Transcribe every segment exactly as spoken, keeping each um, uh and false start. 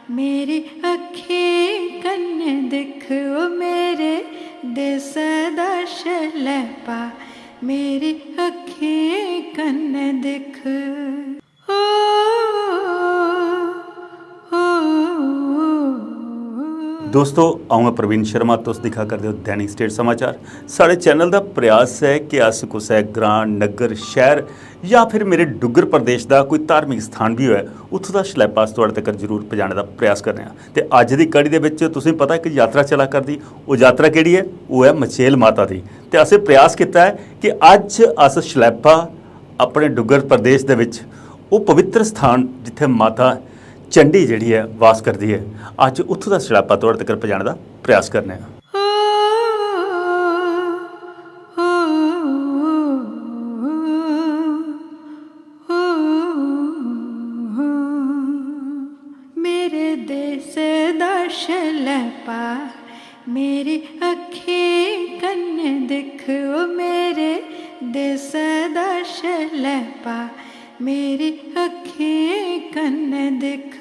मेरी अक्खीं कन्नै दिक्ख, ओ मेरे देसै दा शलैपा, मेरी अक्खीं कन्नै दिक्ख। ओ, ओ, ओ, ओ। दोस्तो, अ'ऊं आं प्रवीण शर्मा, तुस दिक्खा करदे ओ दैनिक स्टेट समाचार। साढ़े चैनल दा प्रयास ऐ कि अस कुसै ग्रां, नग्गर, शैह्र जां फिर मेरे डुग्गर प्रदेश दा कोई धार्मिक स्थान बी होऐ, उत्थूं दा शलैपा अस थुआढ़े तगर जरूर पजाने दा प्रयास करने आं। ते अज्ज दी कड़ी दे बिच तुसें पता इक यात्रा चला करदी, ओह् यात्रा केह्ड़ी ऐ? ओह् ऐ मचेल माता दी। ते असें प्रयास कीता ऐ कि अज्ज अस शलैपा अपने डुग्गर प्रदेश दे बिच ओह् पवित्र स्थान जित्थै माता चंडी जेह्ड़ी ऐ वास करदी ऐ, अज्ज उत्थूं दा शलैपा थुआढ़े तगर पजाने दा प्रयास करने आं। मेरे देसै दा शलैपा, मेरी अक्खीं कन्नै दिक्ख, ओ मेरे देसै दा शलैपा, मेरी अक्खीं कन्नै दिक्ख।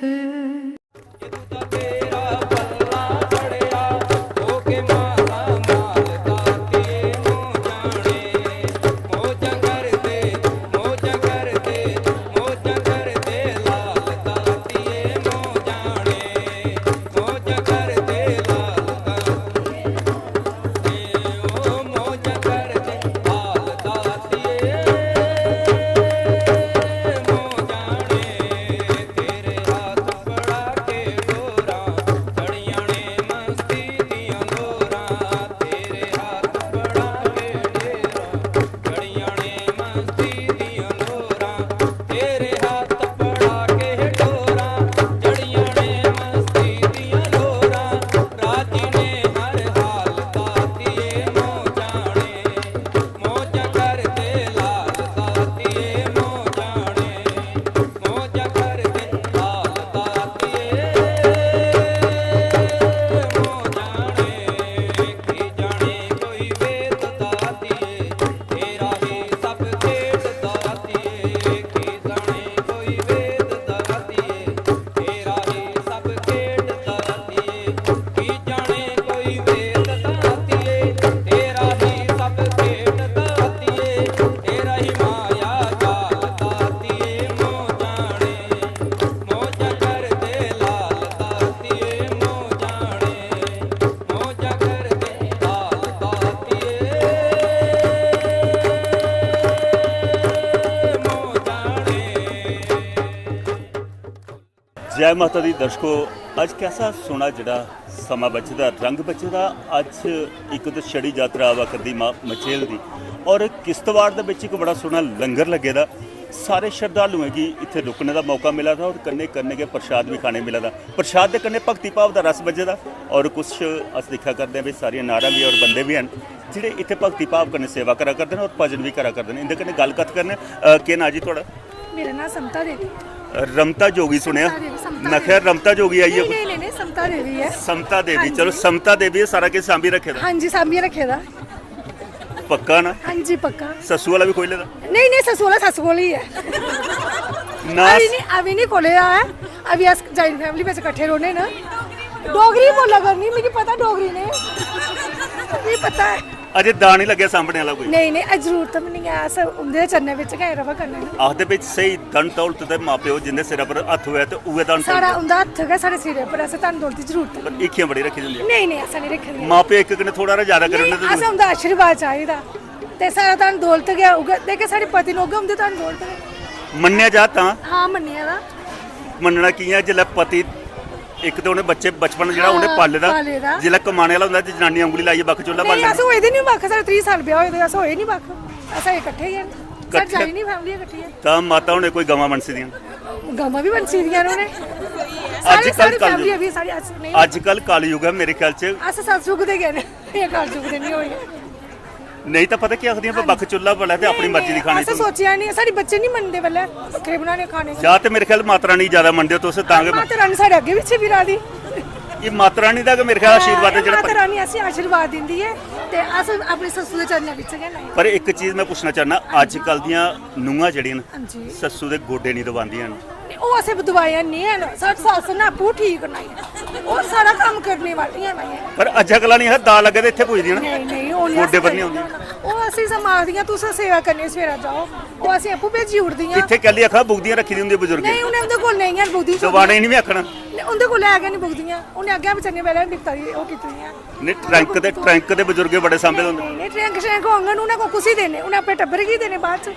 जय माता दी दर्शको, अज्ज कैसा सोह्ना जेह्ड़ा समां बचे दा, रंग बचे दा। अज्ज इक ते छड़ी यात्रा आवा करदी मां मचेल दी, और किश्तवाड़ दे बिच इक बड़ा सोह्ना लंगर लग्गे दा। सारे श्रद्धालुएं गी इत्थै रुकने दा मौका मिला दा और कन्नै कन्नै गै प्रसाद बी खाने मिला दा। प्रसाद दे कन्नै भक्ति भाव दा रस बज्जे दा। और कुछ अस दिक्खा करदे आं भी सारियां नारां बी और बंदे बी हैन जेह्ड़े इत्थै भक्ति भाव कन्नै सेवा करा करदे न और भजन बी करा करदे न। इं'दे कन्नै गल्ल कत्थ करने आं। अ, केह् नांऽ जी थुआढ़ा? मेरा नांऽ समता देवी। रमता जोगी सुनेआ। समता देवी, समता में आखेआ देवी। रमता जोगी आई नहीं ऐ। नहीं नहीं नहीं, समता देवी ऐ। समता देवी, हां जी। चलो समता देवी, एह् सारा किश सांभी रक्खे दा। हां जी, सांभियै रक्खे दा। पक्का ना? हां जी, पक्का। सस्सू आह्ला बी खोई लेदा? नहीं नहीं, सस्सू आह्ला सस्सू कोल ही ऐ। ना। अभी नहीं, अभी नहीं खोले दा ऐ। अभी अस ज्वाइंट फैमिली बिच कट्ठे रौह्ने न। डोगरी बोला करनी, मिगी पता डोगरी ने, मिगी पता ऐ। अजे दाऽ निं लग्गेआ सांभने आह्ला कोई? नहीं नहीं, अज्ज जरूरत बी निं ऐ, अस उं'दे चरणें बिच गै र'वा करने न। आखदे बिच स्हेई धन दौलत ते मां प्यो जिं'दे सिरै पर हत्थ होऐ ते उ'ऐ धन साढ़ा दौलत। उं'दा हत्थ गै साढ़े सिरै पर, असें धन दौलत दी जरूरत पर निं। हीखियां बड़ी रक्खी दी होंदी ऐ। नहीं नहीं, असें निं रक्खी दी। मां प्यो इक कन्नै थोह्ड़ा हारा जैदा करी नेईं, ओड़ने असें उं'दा आशीर्वाद चाहिदा ते साढ़ा धन दौलत गै उ'ऐ, जेह्के साढ़े पति न उ'ऐ उं'दे धन दौलत गै। मन्नेआ जा तां? हां, मन्नेआ दा। मन्नना कि'यां जिसलै पति इक ते उ'नें बच्चे बचपन जेह्ड़ा उ'नें हां, पाले दा, पाले दा। जिसलै कमाने आह्ला होंदा ते जनानी उंगली लाइयै बक्ख चुल्ला नेईं, बालना। अस होए दे निं बक्ख, साढ़े त्रीह् साल ब्याह् होए दे, अस होए निं बक्ख, अस अजें कट्ठे गै न। साढ़ी कट्ठे। ज्वाइंट निं फैमिली ऐ, कट्ठी ऐ। तां माता हुनै कोई गवां बनसी दियां न। गवां बी बनसी दियां न उ'नें। अज्ज साढ़ी कल साढ़ी कलयुग। फैमिली ऐ बी साढ़ी, अस नेईं। अज्ज कल कलयुग ऐ मेरे ख्याल च। अस सतयुग दे गै न, एह् कलयुग दे निं होए। नेईं तां पता केह् आखदियां, हां जी। बक्ख चुल्ला बलै ते अपनी नेईं, मर्जी दी नेईं, खानी असें तूं। सोचेआ निं, साढ़े बच्चे निं मनदे पैह्लें बक्खरे बनाने खाने गी। जां ते मेरे ख्याल माता रानी गी जैदा मनदे ओ तुस, तां गै माता रानी साढ़े अग्गें पिच्छें फिरा दी। एह् माता रानी दा गै मेरे ख्याल आशीर्वाद ऐ जेह्ड़ा माता रानी असें आशीर्वाद दिंदी ऐ ते अस अपने सस्सू दे चरणें बिच गै नेईं। पर इक चीज में पुच्छना चाह्न्नां, अज्ज कल दियां नूंहां जेह्ड़ियां न, हां जी। सस्सू दे गोडे निं दबांदियां न। ओह् असें दवाइयां निं हैन, साढ़ी सस्स ने आपूं ठीक करना ऐ। ओह् सारा कम्म करने वालियां न। पर अज्जै कल्ला निं हा, दाऽ लग्गे ते इत्थै पुजदियां न। नेईं, नेईं, ओह् निं गोड्डे अस पर निं करने औंदियां। ओह् असें समाज दियां, तुस सेवा करने सवेरै जाओ, ओह् असें आपूं भेजी ओड़दियां। इत्थै कैल्ली आखा बुगदियां रक्खी दी होंदी बजुर्गें? नेईं, उ'नें उं'दे कोल नेईं हैन बुगदियां। दबाने निं में आखना। नेईं, उं'दे कोल है गै निं बुगदियां। उ'नें अग्गें बी चंगे पैह्लें बी दित्ता दी, ओह् कीती दियां। नेईं, ट्रैंक दे, ट्रैंक दे बजुर्गें बड़े सांभे दे होंदे। नेईं, नेईं, ट्रैंक श्रैंक होङन, उ'नें कोल कुसी देने? उ'नें अपने टब्बर गी देने बाद च,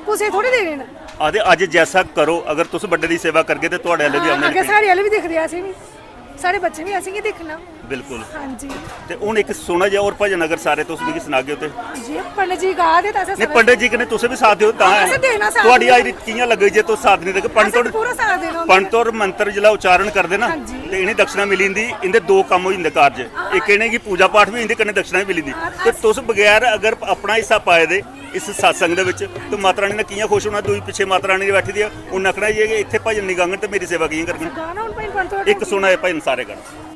कुसै थोड़े देने न। आखदे, "अज्ज जैसा करो, अगर तुस बड्डे दी सेवा करगे ते थुआढ़े आह्ले बी हां, औने अग्गें दिक्खने।" साढ़े आह्ले बी दिखदे असें बी, साढ़े बच्चे बी असेंगी दिक्खना। बिल्कुल। हां जी। ते हून इक सोह्ना जेहा होर भजन अगर सारे तुस मिगी सनागे ते। हां जी, पंडित जी गा दे ते असें नेईं, सारा पंडित जी कन्नै तुस बी साथ देओ तां हां, ऐ। असें देना साथ। थुआढ़ी हाजरी कि'यां लग्गग जे तुस साथ नेईं देगे? पंडित असें होर, पूरा साथ देना होंदा। पंडित होर मंत्र जिसलै उच्चारण करदे ना, हां जी। ते इ'नें दक्षिणा मिली जंदी, इं'दे दो कम्म होई जंदे कारज। हां। इक इ'नेंगी पूजा पाठ बी, इं'दे कन्नै दक्षिणा बी मिली जंदी। हां, ते अस तुस बगैर अगर अपना हिस्सा पाए दे इस सत्संग दे बिच, ते माता रानी ने कि'यां खुश होना? दूई पिच्छे माता रानी बैठी दी ऐ, उ'न्नै आखना, "जे इत्थै भजन निं गाङन ते मेरी सेवा कि'यां करङन?" गाना हून भजन पंत होर। इक सुना एह् भजन सारे गाना।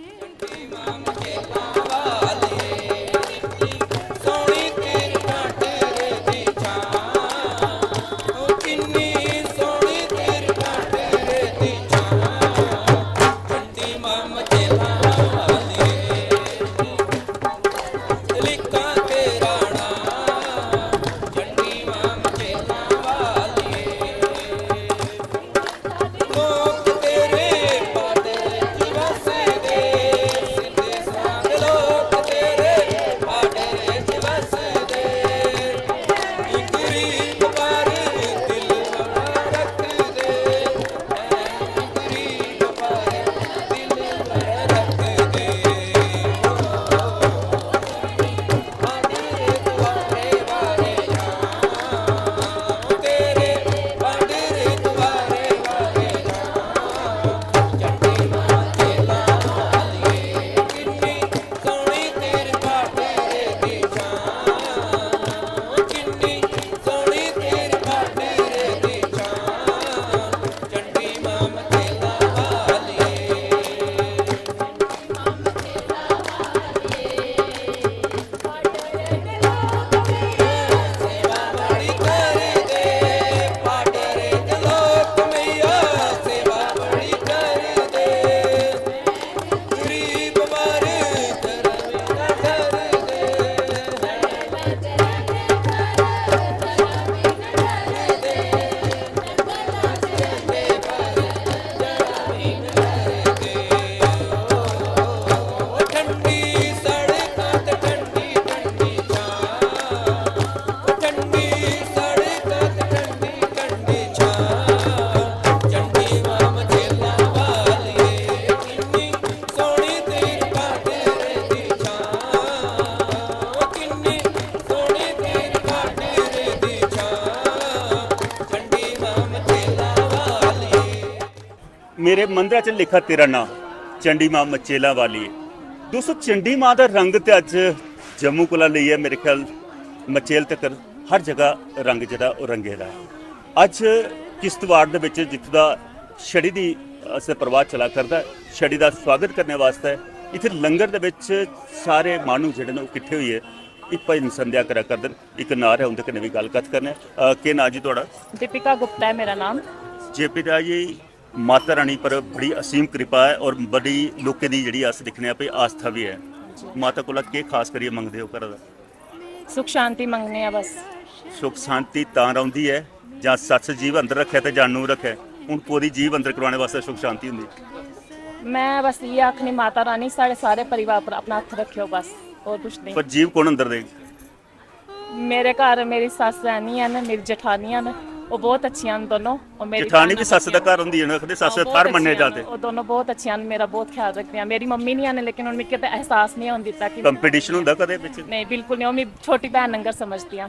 मेरे मंदरा च लिखा तेरा नांऽ, चंडी मां मचेला वाली। दोस्तो, चंडी मां दा रंग ते अज्ज जम्मू कोला लेइयै मेरे ख्याल मचेल तकर हर जगह रंग जेह्ड़ा ओह् रंगे दा ऐ। अज्ज किश्तवाड़ दे बिच जित्थूं दा छड़ी दी अस प्रवाह चला करदा ऐ, छड़ी दा स्वागत करने वास्तै इत्थै लंगर दे बिच सारे माह्नू जेह्ड़े न ओह् किट्ठे होइयै एह् भजन संध्या करा करदे न। इक नार ऐ, उं'दे कन्नै बी गल्ल कत्थ करने आं। अ, केह् नांऽ जी थुआढ़ा? दीपिका गुप्ता ऐ मेरा नाम। जे पिता जी, माता रानी पर बड़ी असीम कृपा ऐ और बड़ी लोकें दी जेह्ड़ी अस दिक्खने आं भई आस्था बी ऐ। माता कोला केह् खास करियै मंगदे ओ घरा दा? सुख शांति मंगने आं बस। सुख शांति तां रौंह्दी ऐ जां सस्स जीव अंदर रक्खै ते जां नूंह् रक्खै। हून कोह्दी जीव अंदर करोआने वास्तै सुख शांति होंदी? में बस इ'यै आखनी, माता रानी साढ़े सारे परिवार पर अपना हत्थ रक्खेओ बस, होर कुछ नेईं। पर जीव कु'न अंदर देग? मेरे घर मेरी सस्स है नहीं है, मेरी जठानियां न, ओह् बहुत अच्छियां न दोनों। और मेरी जठानी भैन बी सस्स दा बच्चियां घर होंदी ऐ ना, आखदे सस्स हां, बहुत थाह्र मन्ने अच्छियां न, जाते। ओह् दोनों बहुत अच्छियां न, मेरा बहुत ख्याल रखदियां। मेरी मम्मी नहीं है, लेकिन हून मिगी ते एहसास नहीं होन दित्ता कि कंपटीशन होंदा कदें बिच? नहीं, बिल्कुल नहीं, ओह् मिगी छोटी भैन आंगर समझदियां।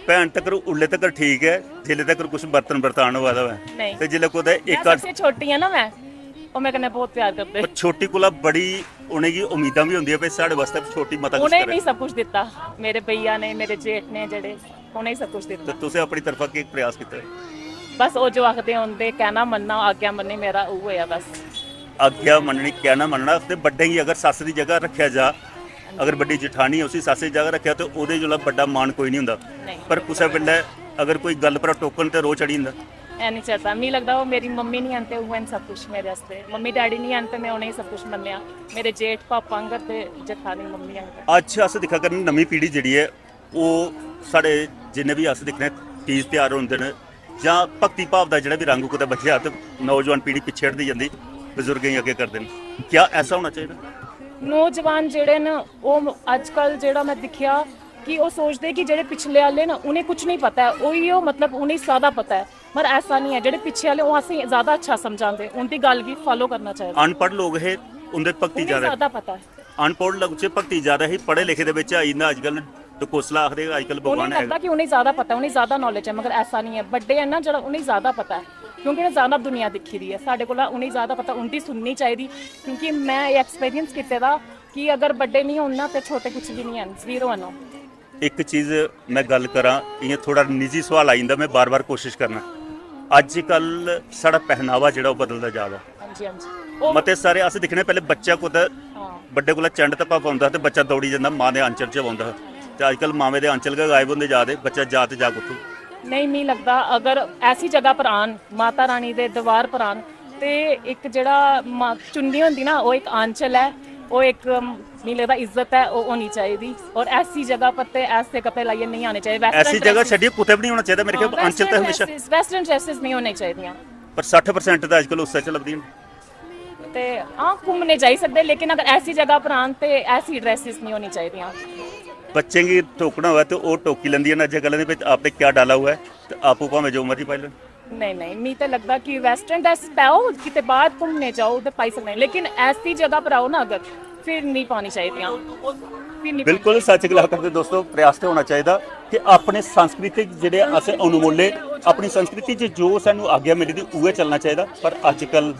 भैन तकर उल्ले तकर ठीक ऐ, जिल्ले तकर कुछ बर्तन बर्तान होआ दा होऐ। नहीं। ते जिल्ले कुतै मैं इक सबसे छोटी आं ना मैं, ओह् मेरे कन्नै बहुत प्यार करदे। पर छोटी कोला बड़ी उ'नेंगी उम्मीदां बी होंदियां भई साढ़े वास्तै छोटी मता कुछ उ'नें करै। नहीं सब कुछ दित्ता, मेरे भैया ने, मेरे जेठ ने जेह्ड़े, उ'नें सब कुछ ते दित्ता। तुसें अपनी तरफा केह् प्रयास कीता? बस ओह् जो आखदे उं'दे कहना मन्नना, आज्ञा मन्ननी, मेरा उ'ऐ ऐ बस। आज्ञा मन्ननी, कहना मन्नना, ते बड्डें गी अगर सस्स दी जगह रक्खेआ जा, अगर बड्डी जठानी ऐ, उसी सस्स दी जगह रक्खेआ, ते ओह्दे कोला बड्डा मान कोई नहीं होंदा। नहीं। पर कुसै बेल्लै अगर कोई गल्ल पर टोकन ते रोह् चढ़ी जंदा। ऐ निं चलदा। मिगी लगदा ओह् मेरी मम्मी निं हैन ते उ'ऐ न सब कुछ मेरे आस्तै। मम्मी डैडी निं हैन ते में उ'नेंगी सब कुछ मन्नेआ। मेरे जेठ पापा आंगर ते जठानी मम्मी आंगर। अज्ज अस दिक्खा करने नमीं पीढ़ी जेह्ड़ी ऐ, ओह् साढ़े जिन्ने बी अस दिक्खने तीज त्यहार होंदे न जां भक्ति भाव दा जेह्ड़ा बी रंग कुतै बचेआ ते नौजवान पीढ़ी पिच्छें हटदी जंदी, बजुर्गें गी अग्गें करदे न। क्या ऐसा होना चाहिदा? नौजवान जेह्ड़े न, ओह् अज्जकल जेह्ड़ा में दिक्खेआ कि ओह् सोचदे कि जेह्ड़े पिछले आह्ले न, उ'नें कुछ नहीं पता ऐ, ओही ओह्, मतलब, उ'नेंगी ज्यादा पता ऐ। पर ऐसा नहीं ऐ, जेह्ड़े पिच्छे आह्ले, ओह् असेंगी ज्यादा अच्छा समझांदे, उं'दी गल्ल गी follow करना चाहिदा। अनपढ़ लोक हे, उं'दे भक्ति उ'नेंगी ज्यादा। ज्यादा पता ऐ। अनपढ़ लोक च भक्ति ज्यादा ही, पढ़े लिखे दे बिच आई जंदा अज्जकल टकोसला आखदे अज्जकल उ'नेंगी भगवान है। लगदा कि उ'नेंगी ज्यादा पता, उ'नेंगी ज्यादा knowledge ऐ, मगर ऐसा नहीं ऐ। बड्डे हैन ना, जेह्ड़ा उ'नेंगी ज्यादा पता ऐ, क्योंकि उ'नें ज्यादा दुनिया दिक्खी दी ऐ। साढ़े कोला उ'नेंगी ज्यादा पता, उं'दी सुननी चाहिदी, क्योंकि में एह् experience कीते दा कि अगर बड्डे नहीं होन ना, ते छोटे कुछ भी नहीं हैन, zero हैन ओह्। इक चीज में गल्ल करां, इ'यां थोह्ड़ा निजी सवाल आई जंदा, में बार-बार कोशिश करना। अज्जकल साढ़ा पहनावा जेह्ड़ा ओह् बदलदा जा दा। हां जी, हां जी। ओह् मते सारे अस दिक्खने पैह्ले बच्चा कुतै हां। बड्डे कोला चंड धप्पा पौंदा हा ते बच्चा दौड़ी जंदा मां दे आंचल च बौंदा हा। ते अज्जकल मावे दे आंचल गै गायब होंदे जा दे, बच्चा जा ते जा कुत्थूं? नेईं, मिगी लगदा अगर ऐसी जगह पर आन, माता रानी दे दरबार पर आन, ते इक जेह्ड़ा मा-, चुन्नी होंदी ना, ओह् इक आंचल ऐ, ओह् इक, मिगी लगदा, इज्जत ऐ, ओह् होनी चाहिदी। और ऐसी जगह पर ते ऐसे कपड़े लाइयै नेईं आने चाहिदे। Western ऐसी जगह dresses छड्डियै कुतै बी निं होना चाहिदा। मेरे ख्याल हां, आंचल ते western म्हेशा dresses, western dresses नेईं होनियां चाहिदियां। पर सट्ठ percent ते अज्जकल उस्सै च लभदियां न। ते हां, घूमने जाई सकदे, लेकिन अगर ऐसी जगह पर आन ते ऐसी dresses नेईं होनी चाहिदियां। बच्चें गी टोकना होऐ ते ओह् टोकी लैंदियां न अज्जकल दे, भाई आपने क्या डाला हुआ है, ते आपूं भामें जो मर्जी पाई लैन। नेईं, नेईं, मिगी ते लगदा कि western dress पाओ, किते बाहर घूमने जाओ ते पाई सकने, लेकिन ऐसी जगह पर आओ ना अगर, फिर नहीं पानी चाहिदियां, फिर नहीं पानी बिल्कुल सच गला करदे दोस्तो, प्रयास ते होना चाहिदा कि अपने सांस्कृतिक जेह्ड़े अस अनमोले, अपनी संस्कृति च जो सानू आज्ञा मिली दी उ'ऐ चलना चाहिदा। पर अज्जकल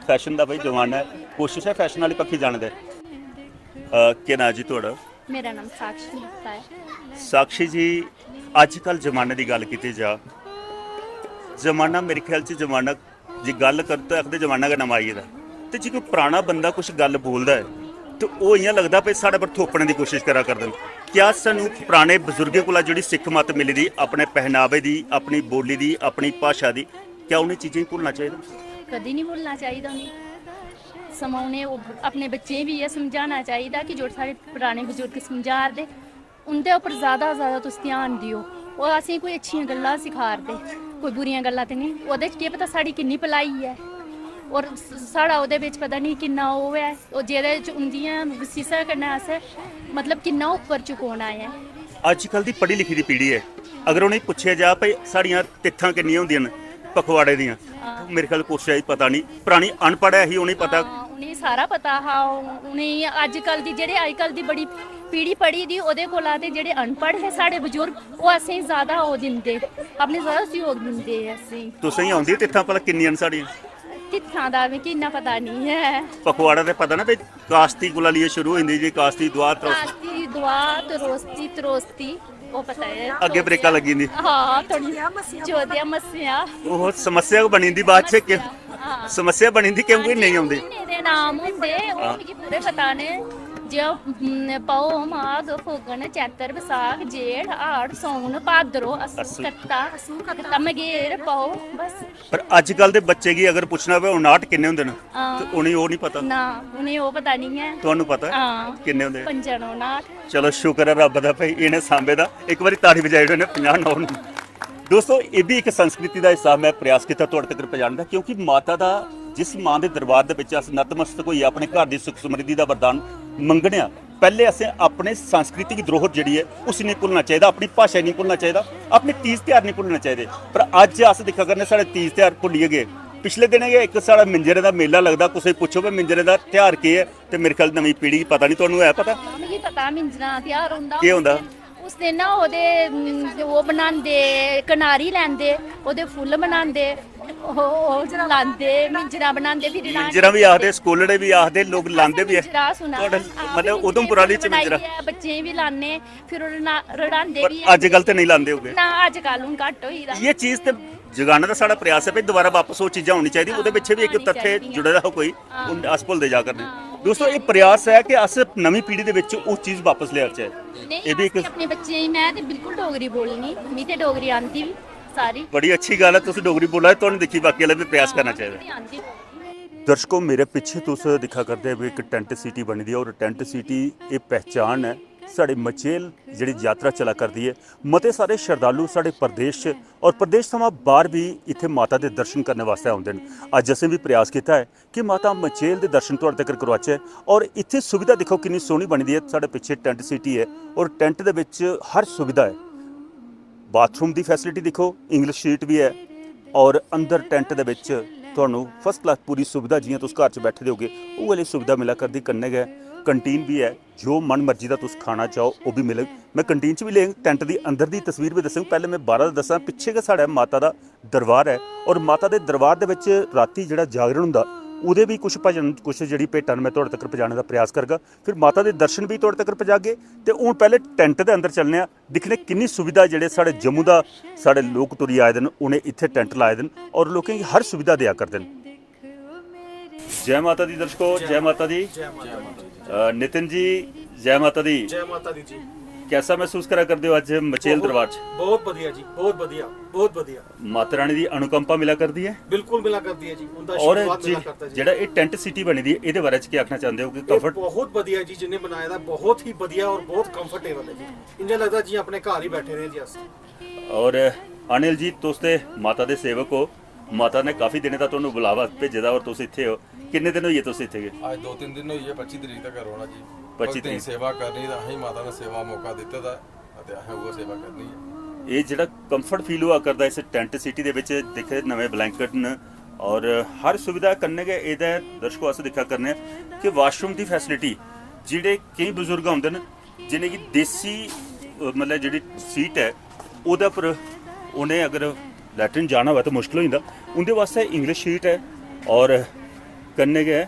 फैशन दा भाई जमाना ऐ, कोशिश ऐ फैशन आह्ली पक्खी जाने दे। अ, केह् नांऽ जी थुआढ़ा? मेरा नाम साक्षी गुप्ता ऐ। साक्षी जी, अज्जकल जमाने दी गल्ल कीती जा, जमाना मेरे ख्याल च जमाना जे गल्ल कर ते आखदे जमाना गै नमां आई गेदा। ते जे कोई पराना बंदा कुछ गल्ल बोलदा ऐ ते ओह् इ'यां लगदा भई साढ़े पर थोपने दी कोशिश करा करदे न। क्या सानू पराने बजुर्गें कोला जेह्ड़ी सिक्ख मत मिली दी अपने पहनावे दी, अपनी बोली दी, अपनी भाशा दी, क्या उ'नें चीजें गी भुल्लना चाहिदा? कदी निं भुल्लना चाहिदा उ'नें। समां उ'नें ओह् अपने बच्चें गी बी इ'यै समझाना चाहिदा कि जो साढ़े पराने बजुर्ग समझा 'रदे, उं'दे उप्पर ज़्यादा, ज़्यादा तुस ध्यान देओ। ओह् असेंगी कोई अच्छियां गल्लां सखा 'रदे, कोई बुरियां गल्लां ते नेईं। ओह्दे च केह् पता साढ़ी किन्नी भलाई ऐ, और स-, साढ़ा ओह्दे बिच पता नेईं किन्ना ओह् ऐ, और जेह्दे च उं'दियां बसीसां कन्नै असें, मतलब, किन्ना उप्पर चुकोना ऐ। अज्जकल दी पढ़ी लिखी दी पीढ़ी ऐ, अगर उ'नेंगी पुच्छेआ जा भई साढ़ियां तित्थां किन्नियां होंदियां न पखवाड़े दियां, हां। मेरे ख्याल कुसै गी पता निं, परानी अनपढ़ ऐ ही, उ'नेंगी पता। हां, उ'नेंगी सारा पता हा। उ'नेंगी अज्जकल दी, जेह्ड़े अज्जकल दी बड़ी पीढ़ी पढ़ी दी, ओह्दे कोला ते जेह्ड़े अनपढ़ हे साढ़े बजुर्ग, ओह् असेंगी ज्यादा ओह् दिंदे, अपने ज्यादा सैह्योग दिंदे असेंगी। तुसेंगी औंदी तित्थां भला किन्नियां न साढ़ियां? तित्थां दा मिगी इन्ना पता निं ऐ। पखवाड़ा ते पता ना भई कास्ती कोला लेइयै शुरू होई जंदी जी, कास्ती, दुआ, त्रोस्ती। कास्ती, दुआ, त्रोस्ती, त्रोस्ती, ओह् पता ऐ। अग्गें ब्रेकां लग्गी जंदी। हां, थोड़ी जोदियां मस्सेआं। ओह् समस्या गै बनी जंदी बाद च, कि हां। समस्या बनी जंदी क्योंकि नेईं औंदे। म्हीने दे नाम होंदे, ओह् हां। मिगी पूरे पता न। जे, हम्म, पौ, माघ, फौगन, चैत्र, बसाख, जेठ, हाड़, सौन, भादरो, असू, असू। कत्ता, असू, कत्ता, मगेर, पौ, बस। पर अज्जकल दे बच्चे गी अगर पुच्छना होऐ उनाह्ठ किन्ने होंदे न, हां। ते उ'नेंगी ओह् निं पता। ना, उ'नेंगी ओह् पता निं ऐ। तुहानू पता ऐ? हां। किन्ने होंदे? पंजा नौ उनाह्ठ। चलो, शुक्र ऐ रब्ब दा, भाई, इ'नें सांबे दा। इक बारी ताड़ी बजाई ओड़ो, इ'नें पंजाह् नौ। दोस्तो, एह् बी इक संस्कृति दा हिस्सा। में प्रयास कीता थुआढ़े तगर पजाने दा, क्योंकि माता दा, जिस मां दे दरबार दे बिच अस नतमस्तक होइयै अपने घर दी सुख समृद्धि दा वरदान मंगने आं, पैह्ले असें अपने सांस्कृतिक धरोहर जेह्ड़ी ऐ, उसी नेईं भुल्लना चाहिदा, अपनी भाशा गी नेईं भुल्लना चाहिदा, अपने तीज त्यहार नेईं भुल्लना चाहिदे। पर अज्ज अस दिक्खा करने, साढ़े तीज त्यहार भुल्लियै गे। पिछले दिनें गै इक साढ़ा मिंजरें दा मेला लगदा, कुसै गी पुच्छो भाई मिंजरें दा त्यहार केह् ऐ, ते मेरे ख्याल नमीं पीढ़ी गी पता निं। तुहानू है पता? हां, मिगी पता, मिंजरां दा त्यहार होंदा। केह् होंदा? उस दिन ना ओह्दे, उम, ओह् बनांदे, कनारी लैंदे, ओह्दे फुल्ल बनांदे, ओह्, ओह् लांदे, मिंजरां बनांदे, फिर मिंजरां बी आखदे, स्कोलड़े बी आखदे, लोक लांदे बी ऐ। मिंजरां सुना, थुआढ़े, हां, मतलब, फिर उधमपुर आह्ली च मिंजरां बनाइयै बच्चें गी बी लान्ने, फिर ओह् रना-, रढ़ांदे पर बी ऐ। अज्जकल ते नेईं लांदे होगे। ना, अज्जकल हून घट्ट होई दा। इ'यै चीज ते जगाने दा साढ़ा प्रयास ऐ भई दोबारा बापस ओह् चीजां होनी चाहिदियां। ओह्दे पिच्छे बी इक आनी तत्थ चाहिदियां। जुड़े दा हा कोई, हां। हून अस भुलदे जा करने। हां। दोस्तो, एह् प्रयास ऐ कि अस नमीं पीढ़ी दे बिच ओह् चीज बापस लेआचै। नेईं, एह् बी इक अस ते अपने बच्चें गी, में ते बिल्कुल डोगरी बोलनी, मी ते डोगरी आंदी बी। सारी। बड़ी अच्छी गल्ल ऐ, तुस डोगरी बोला दे, तुहानू दिक्खी बाकी आह्ले बी प्रयास करना चाहिदा। आंदी। दर्शको, मेरे पिच्छे तुस दिक्खा करदे हो कि टैंट सिटी बनी दी ऐ, और टैंट सिटी एह् पहचान ऐ साढ़े मचेल जेह्ड़ी यात्रा चला करदी ऐ। मते सारे शरधालु साढ़े प्रदेश च और प्रदेश थमां बाहर बी इत्थै माता दे दर्शन करने वास्तै औंदे न। अज्ज असें बी प्रयास कीता ऐ कि माता मचेल दे दर्शन थुआढ़े तगर करवाचै। और इत्थै सुविधा दिक्खो किन्नी सोहनी बनी दी ऐ। साढ़े पिच्छे टैंट सिटी ऐ और टैंट दे बिच हर सुविधा ऐ। बाथरूम दी फैसिलिटी दिक्खो, इंग्लिश शीट बी ऐ और अंदर टैंट दे बिच तुहानू फर्स्ट क्लास पूरी सुविधा, जियां तुस घर च बैठे दे होगे, उ'ऐ लेई सुविधा मिला करदी। कन्नै गै कंटीन बी ऐ, जो मन मर्जी दा तुस खाना चाहो ओह् बी मिलग। में कंटीन च बी लेंग, टैंट दी अंदर दी तस्वीर बी दस्संग। पैह्लें में बाह्रा दा दस्सां, पिच्छे गै साढ़ै माता दा दरबार ऐ और माता दे दरबार दे बिच रातीं जेह्ड़ा जागरण होंदा, ओह्दे बी कुछ भजन, कुछ जेह्ड़ी भेटां न, में थुआढ़े तगर पजाने दा प्रयास करगा। फिर माता दे दर्शन बी थुआढ़े तगर पजागे। ते हून पैह्लें टैंट दे अंदर चलने आं, दिक्खने किन्नी सुविधा जेह्ड़े साढ़े जम्मू दा, साढ़े लोक टुरी आए दे न, उ'नें इत्थै टैंट लाए दे न और लोकें गी हर सुविधा देआ करदे न। जय माता दी दर्शको, जय माता दी। जय माता दी। अ, नितिन जी, जय माता दी। जय माता दी जी। कैसा महसूस करा करदे हो अज्ज मचेल दरबार च? बहुत बढ़िया जी, बहुत बढ़िया, बहुत बढ़िया। माता रानी दी अनुकंपा मिला करदी है। बिल्कुल मिला करदी है जी, उनका और आशीर्वाद मिला जे- करता है जी। जेह्ड़ा एह् टैंट सिटी बनी दी है, एह्दे बारे च केह् आखना चांह्दे हो कि ਇਹ कंफर्ट? ਬਹੁਤ ਵਧੀਆ ਜੀ, ਜਿੰਨੇ ਬਣਾਇਆ ਦਾ, ਬਹੁਤ ਹੀ ਵਧੀਆ ਔਰ ਬਹੁਤ ਕੰਫਰਟੇਬਲ ਹੈ ਜੀ। ਇੰਜ ਲੱਗਦਾ ਜੀ ਆਪਣੇ ਘਰ ਹੀ ਬੈਠੇ ਰਹੇ ਜੀ ਅਸੀਂ। और अनिल जी, तुस ते माता दे सेवक हो, माता ने काफी दिनें दा तुहानू बुलावा भेजे दा और तुस इत्थे हो। किन्ने दिन होई गे तुस इत्थे गए? ਅੱਜ ਦੋ ਤਿੰਨ ਦਿਨ ਹੋਈ ਹੈ। ਪੱਚੀ ਤਰੀਕ ਤੱਕ ਰੋਣਾ ਜੀ। ਪੱਚੀ ਭਗਤਾਂ ਦੀ ਤਰੀਕ। ਸੇਵਾ ਕਰਨੀ ਦਾ, ਅਸੀਂ ਮਾਤਾ ਨੇ ਸੇਵਾ ਮੌਕਾ ਦਿੱਤਾ ਦਾ, ਤੇ ਅਸੀਂ ਉਹ ਸੇਵਾ ਕਰਨੀ ਹੈ। ਇਹ ਜਿਹੜਾ ਕੰਫਰਟ ਫੀਲ ਹੋਆ ਕਰਦਾ ਇਸ ਟੈਂਟ ਸਿਟੀ ਦੇ ਵਿੱਚ, ਦੇਖੇ ਨਵੇਂ ਬਲੈਂਕਟ ਨੇ ਔਰ ਹਰ ਸੁਵਿਧਾ। ਕੰਨੇ ਗਏ ਇਹਦਾ, ਦਰਸ਼ਕੋ, ਅਸ ਦਿਖਾ ਕਰਨੇ ਆ ਕਿ ਵਾਸ਼ਰੂਮ ਦੀ ਫੈਸਿਲਿਟੀ, ਜਿਹੜੇ ਕਈ ਬਜ਼ੁਰਗ ਆਉਂਦੇ ਨੇ, ਜਿਨੇ ਕਿ ਦੇਸੀ ਅ, ਮਤਲਬ ਜਿਹੜੀ ਸੀਟ ਹੈ ਉਹਦੇ ਉੱਪਰ ਉਹਨੇ ਅਗਰ ਲੈਟਰਿਨ ਜਾਣਾ ਹੋਵੇ ਤਾਂ ਮੁਸ਼ਕਲ ਹੋ ਜਾਂਦਾ। ਉਹਦੇ ਵਾਸਤੇ ਇੰਗਲਿਸ਼ ਸ਼ੀਟ ਹੈ ਔਰ ਕੰਨੇ ਗਏ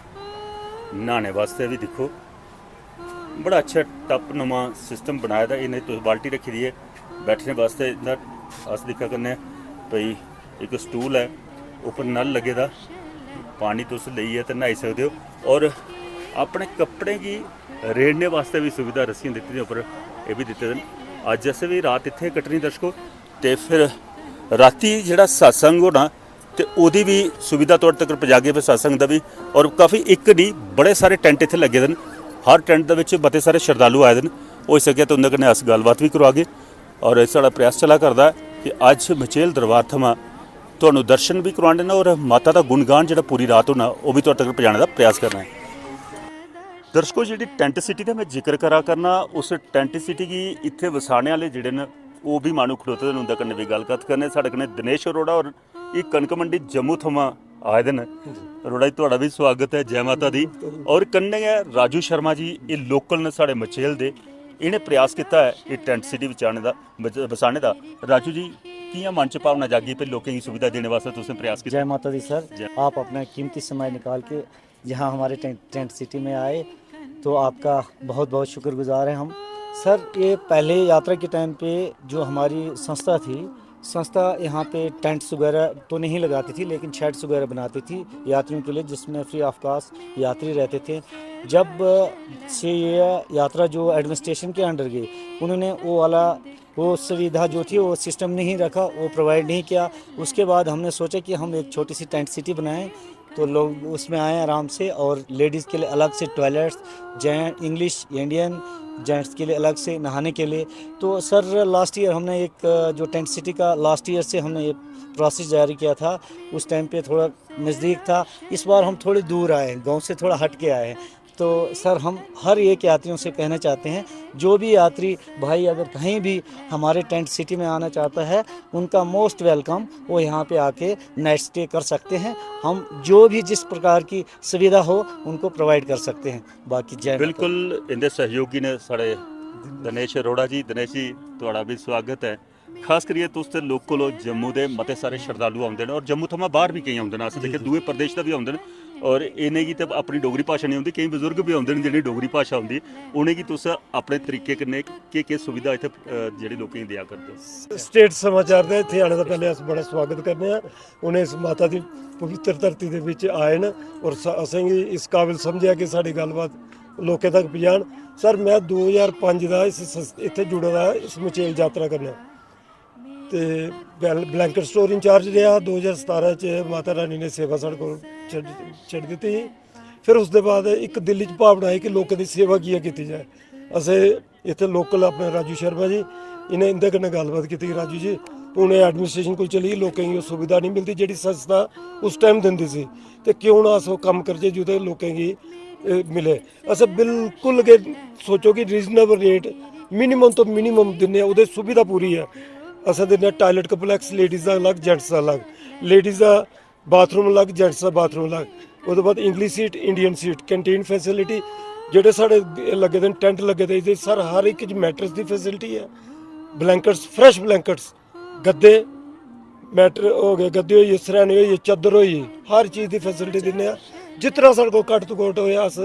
ਨਹਾਣੇ ਵਾਸਤੇ ਵੀ ਦੇਖੋ, ਬੜਾ ਅੱਛਾ ਟੱਪ ਨੁਮਾ ਸਿਸਟਮ ਬਣਾਇਆ ਦਾ। ਇਹਨੇ ਤੁਸੀਂ ਬਾਲਟੀ ਰੱਖੀ ਦੀ ਹੈ ਬੈਠਣੇ ਵਾਸਤੇ। ਇਹਦਾ ਅਸ ਦਿਖਾ ਕਰਨੇ ਆ ਭਈ ਇੱਕ ਸਟੂਲ ਹੈ, ਉੱਪਰ ਨਲ ਲੱਗੇ ਦਾ, ਪਾਣੀ ਤੁਸੀਂ ਲਈਏ ਤੇ ਨਹਾਈ ਸਕਦੇ ਹੋ। ਔਰ ਆਪਣੇ ਕੱਪੜੇ ਕੀ रेड़ने वास्तै भी सुविधा रस्सियां दित्ती दियां उप्पर, एह् बी दित्ते दे न। अज्ज असें बी रात इत्थै कट्टनी, दर्शको। ते फिर रातीं जेह्ड़ा सत्संग होना, ते ओह्दी बी सुविधा तुआढ़े तगर पजागे फिर सत्संग दा बी। और काफी इक निं, बड़े सारे टैंट इत्थै लग्गे दे न। हर टैंट दे बिच मते सारे शरधालु आए दे न। होई सकेआ ते उं'दे कन्नै अस गल्लबात बी करोआगे। और साढ़ा प्रयास चला करदा ऐ कि अज्ज मचेल दरबार थमां तुहानू दर्शन बी करोआने न और माता दा गुणगान जेह्ड़ा पूरी रात होना, ओह् बी तुहाड़े तगर पजाने दा प्रयास करना ऐ। दर्शको, जेह्ड़ी टैंट सिटी दा में जिक्र करा करना, उस टैंट सिटी गी इत्थै वसाने आह्ले जेह्ड़े न, ओह् बी माह्नू खड़ोते दे न, उं'दे कन्नै बी गल्ल कत्थ करने। साढ़े कन्नै दिनेश अरोड़ा होर, एह् कनक मंडी जम्मू थमां आए दे न। अरोड़ा जी, तुहाड़ा बी स्वागत ऐ, जै माता दी। और कन्नै गै राजू शर्मा जी, एह् लोकल न साढ़े मचेल दे, इ'नें प्रयास कीता ऐ एह् टैंट सिटी बचाने दा, बच-, बसाने दा। राजू जी, कि'यां मन च भावना जागी पे लोकें गी सुविधा देने वास्तै तुसें प्रयास कीता? जय माता दी सर। जय। आप अपना कीमती समय निकाल के यहाँ हमारे टेंट, टेंट सिटी में आए, तो आपका बहुत बहुत शुक्रगुजार हैं हम। सर, ये पहले यात्रा के टाइम पे जो हमारी संस्था थी, संस्था यहाँ पे टेंट्स वगैरह तो नहीं लगाती थी, लेकिन शेड्स वगैरह बनाती थी यात्रियों के लिए, जिसमें फ्री ऑफ कॉस्ट यात्री रहते थे। जब से ये यात्रा जो एडमिनिस्ट्रेशन के अंडर गई, उन्होंने वो वाला, वो सुविधा जो थी, वो सिस्टम नहीं रखा, वो प्रोवाइड नहीं किया। उसके बाद हमने सोचा कि हम एक छोटी सी टेंट सिटी बनाएं, तो लोग उसमें आए आराम से। और लेडीज़ के लिए अलग से टॉयलेट्स, जें इंग्लिश, इंडियन, जेंट्स के लिए अलग से नहाने के लिए। तो सर, लास्ट ईयर हमने एक, अ, जो टेंट सिटी का लास्ट ईयर से हमने ये प्रोसेस जारी किया था, उस टाइम पे थोड़ा नज़दीक था। इस बार हम थोड़े दूर आए हैं, गांव से थोड़ा हट के आए हैं। तो सर, हम हर एक यात्रियों से कहना चाहते हैं, जो भी यात्री भाई अगर कहीं भी हमारे टेंट सिटी में आना चाहता है, उनका मोस्ट वेलकम, वो यहाँ पे आके नाइट स्टे कर सकते हैं। हम जो भी जिस प्रकार की सुविधा हो, उनको प्रोवाइड कर सकते हैं। बाकी जय माता दी। बिल्कुल, इंदे सहयोगी ने साढ़े दिनेश अरोड़ा जी। दिनेश जी, तुहाड़ा भी स्वागत है। खास करियै तुस ते लोकल हो जम्मू दे, मते सारे शरधालु औंदे न और जम्मू थमां बाहर बी केईं औंदे न। अस दिक्खे दूए प्रदेश दा बी औंदे न और इ'नेंगी ते अपनी डोगरी भाशा नेईं औंदी, केईं बजुर्ग बी औंदे न जि'नेंगी डोगरी भाशा औंदी, उ'नेंगी तुस अपने तरीके कन्नै केह् केह् सुविधा इत्थै, अ, जेह्ड़ी लोकें गी देआ करदे ओ? स्टेट समाचार दे इत्थै आने दा पैह्लें अस बड़ा स्वागत करने आं। उ'नें इस माता दी पवित्र धरती दे बिच आए न और स-, असेंगी इस काबिल समझेआ कि साढ़ी गल्लबात लोकें तक पजान। सर, में दो ज्हार पंज दा इस संस-, इत्थै जुड़े दा इस मचेल यात्रा कन्नै। ते ब्लैंकेट स्टोर इंचार्ज रेहा। दो ज्हार सतारां च माता रानी ने सेवा साढ़े कोल छड्ड छड्ड दित्ती ही। फिर उसदे बाद इक दिल च भावना आई कि लोकें दी सेवा कि'यां कीती जाए। असें इत्थै लोकल अपने राजू शर्मा जी, इ'नें इं'दे कन्नै गल्लबात कीती कि राजू जी, हून एह् एडमिनिस्ट्रेशन कोल चली गेई, लोकें गी ओह् सुविधा निं मिलदी जेह्ड़ी संस्था उस टाइम दिंदी सी, ते क्यों ना अस ओह् कम्म करचै जेह्दे लोकें गी एह् मिले। असें बिल्कुल गै सोचो कि रीजनेबल रेट, मिनिमम तो मिनिमम दिन्ने आं, ओह्दे सुविधा पूरी ऐ। असें दिन्ने आं टॉयलेट कंप्लैक्स, लेडीज़ दा अलग, जेंट्स दा अलग, लेडीज़ दा बाथरूम अलग, जेंट्स दा बाथरूम अलग। ओह्दे बाद English seat, Indian seat, canteen facility, जेह्ड़े साढ़े लग्गे दे न, टैंट लग्गे दे, एह्दे सर हर इक च मैट्रेस दी फैसिलिटी ऐ, ब्लैंकेट्स, फ्रैश ब्लैंकेट्स, गद्दे, मैटर हो गे, गद्दे होई गे, सरैने होई गे, चादर होई गेई, हर चीज़ दी फैसिलिटी दिन्ने आं। जितना साढ़े कोल घट्ट तो घट्ट होए, अस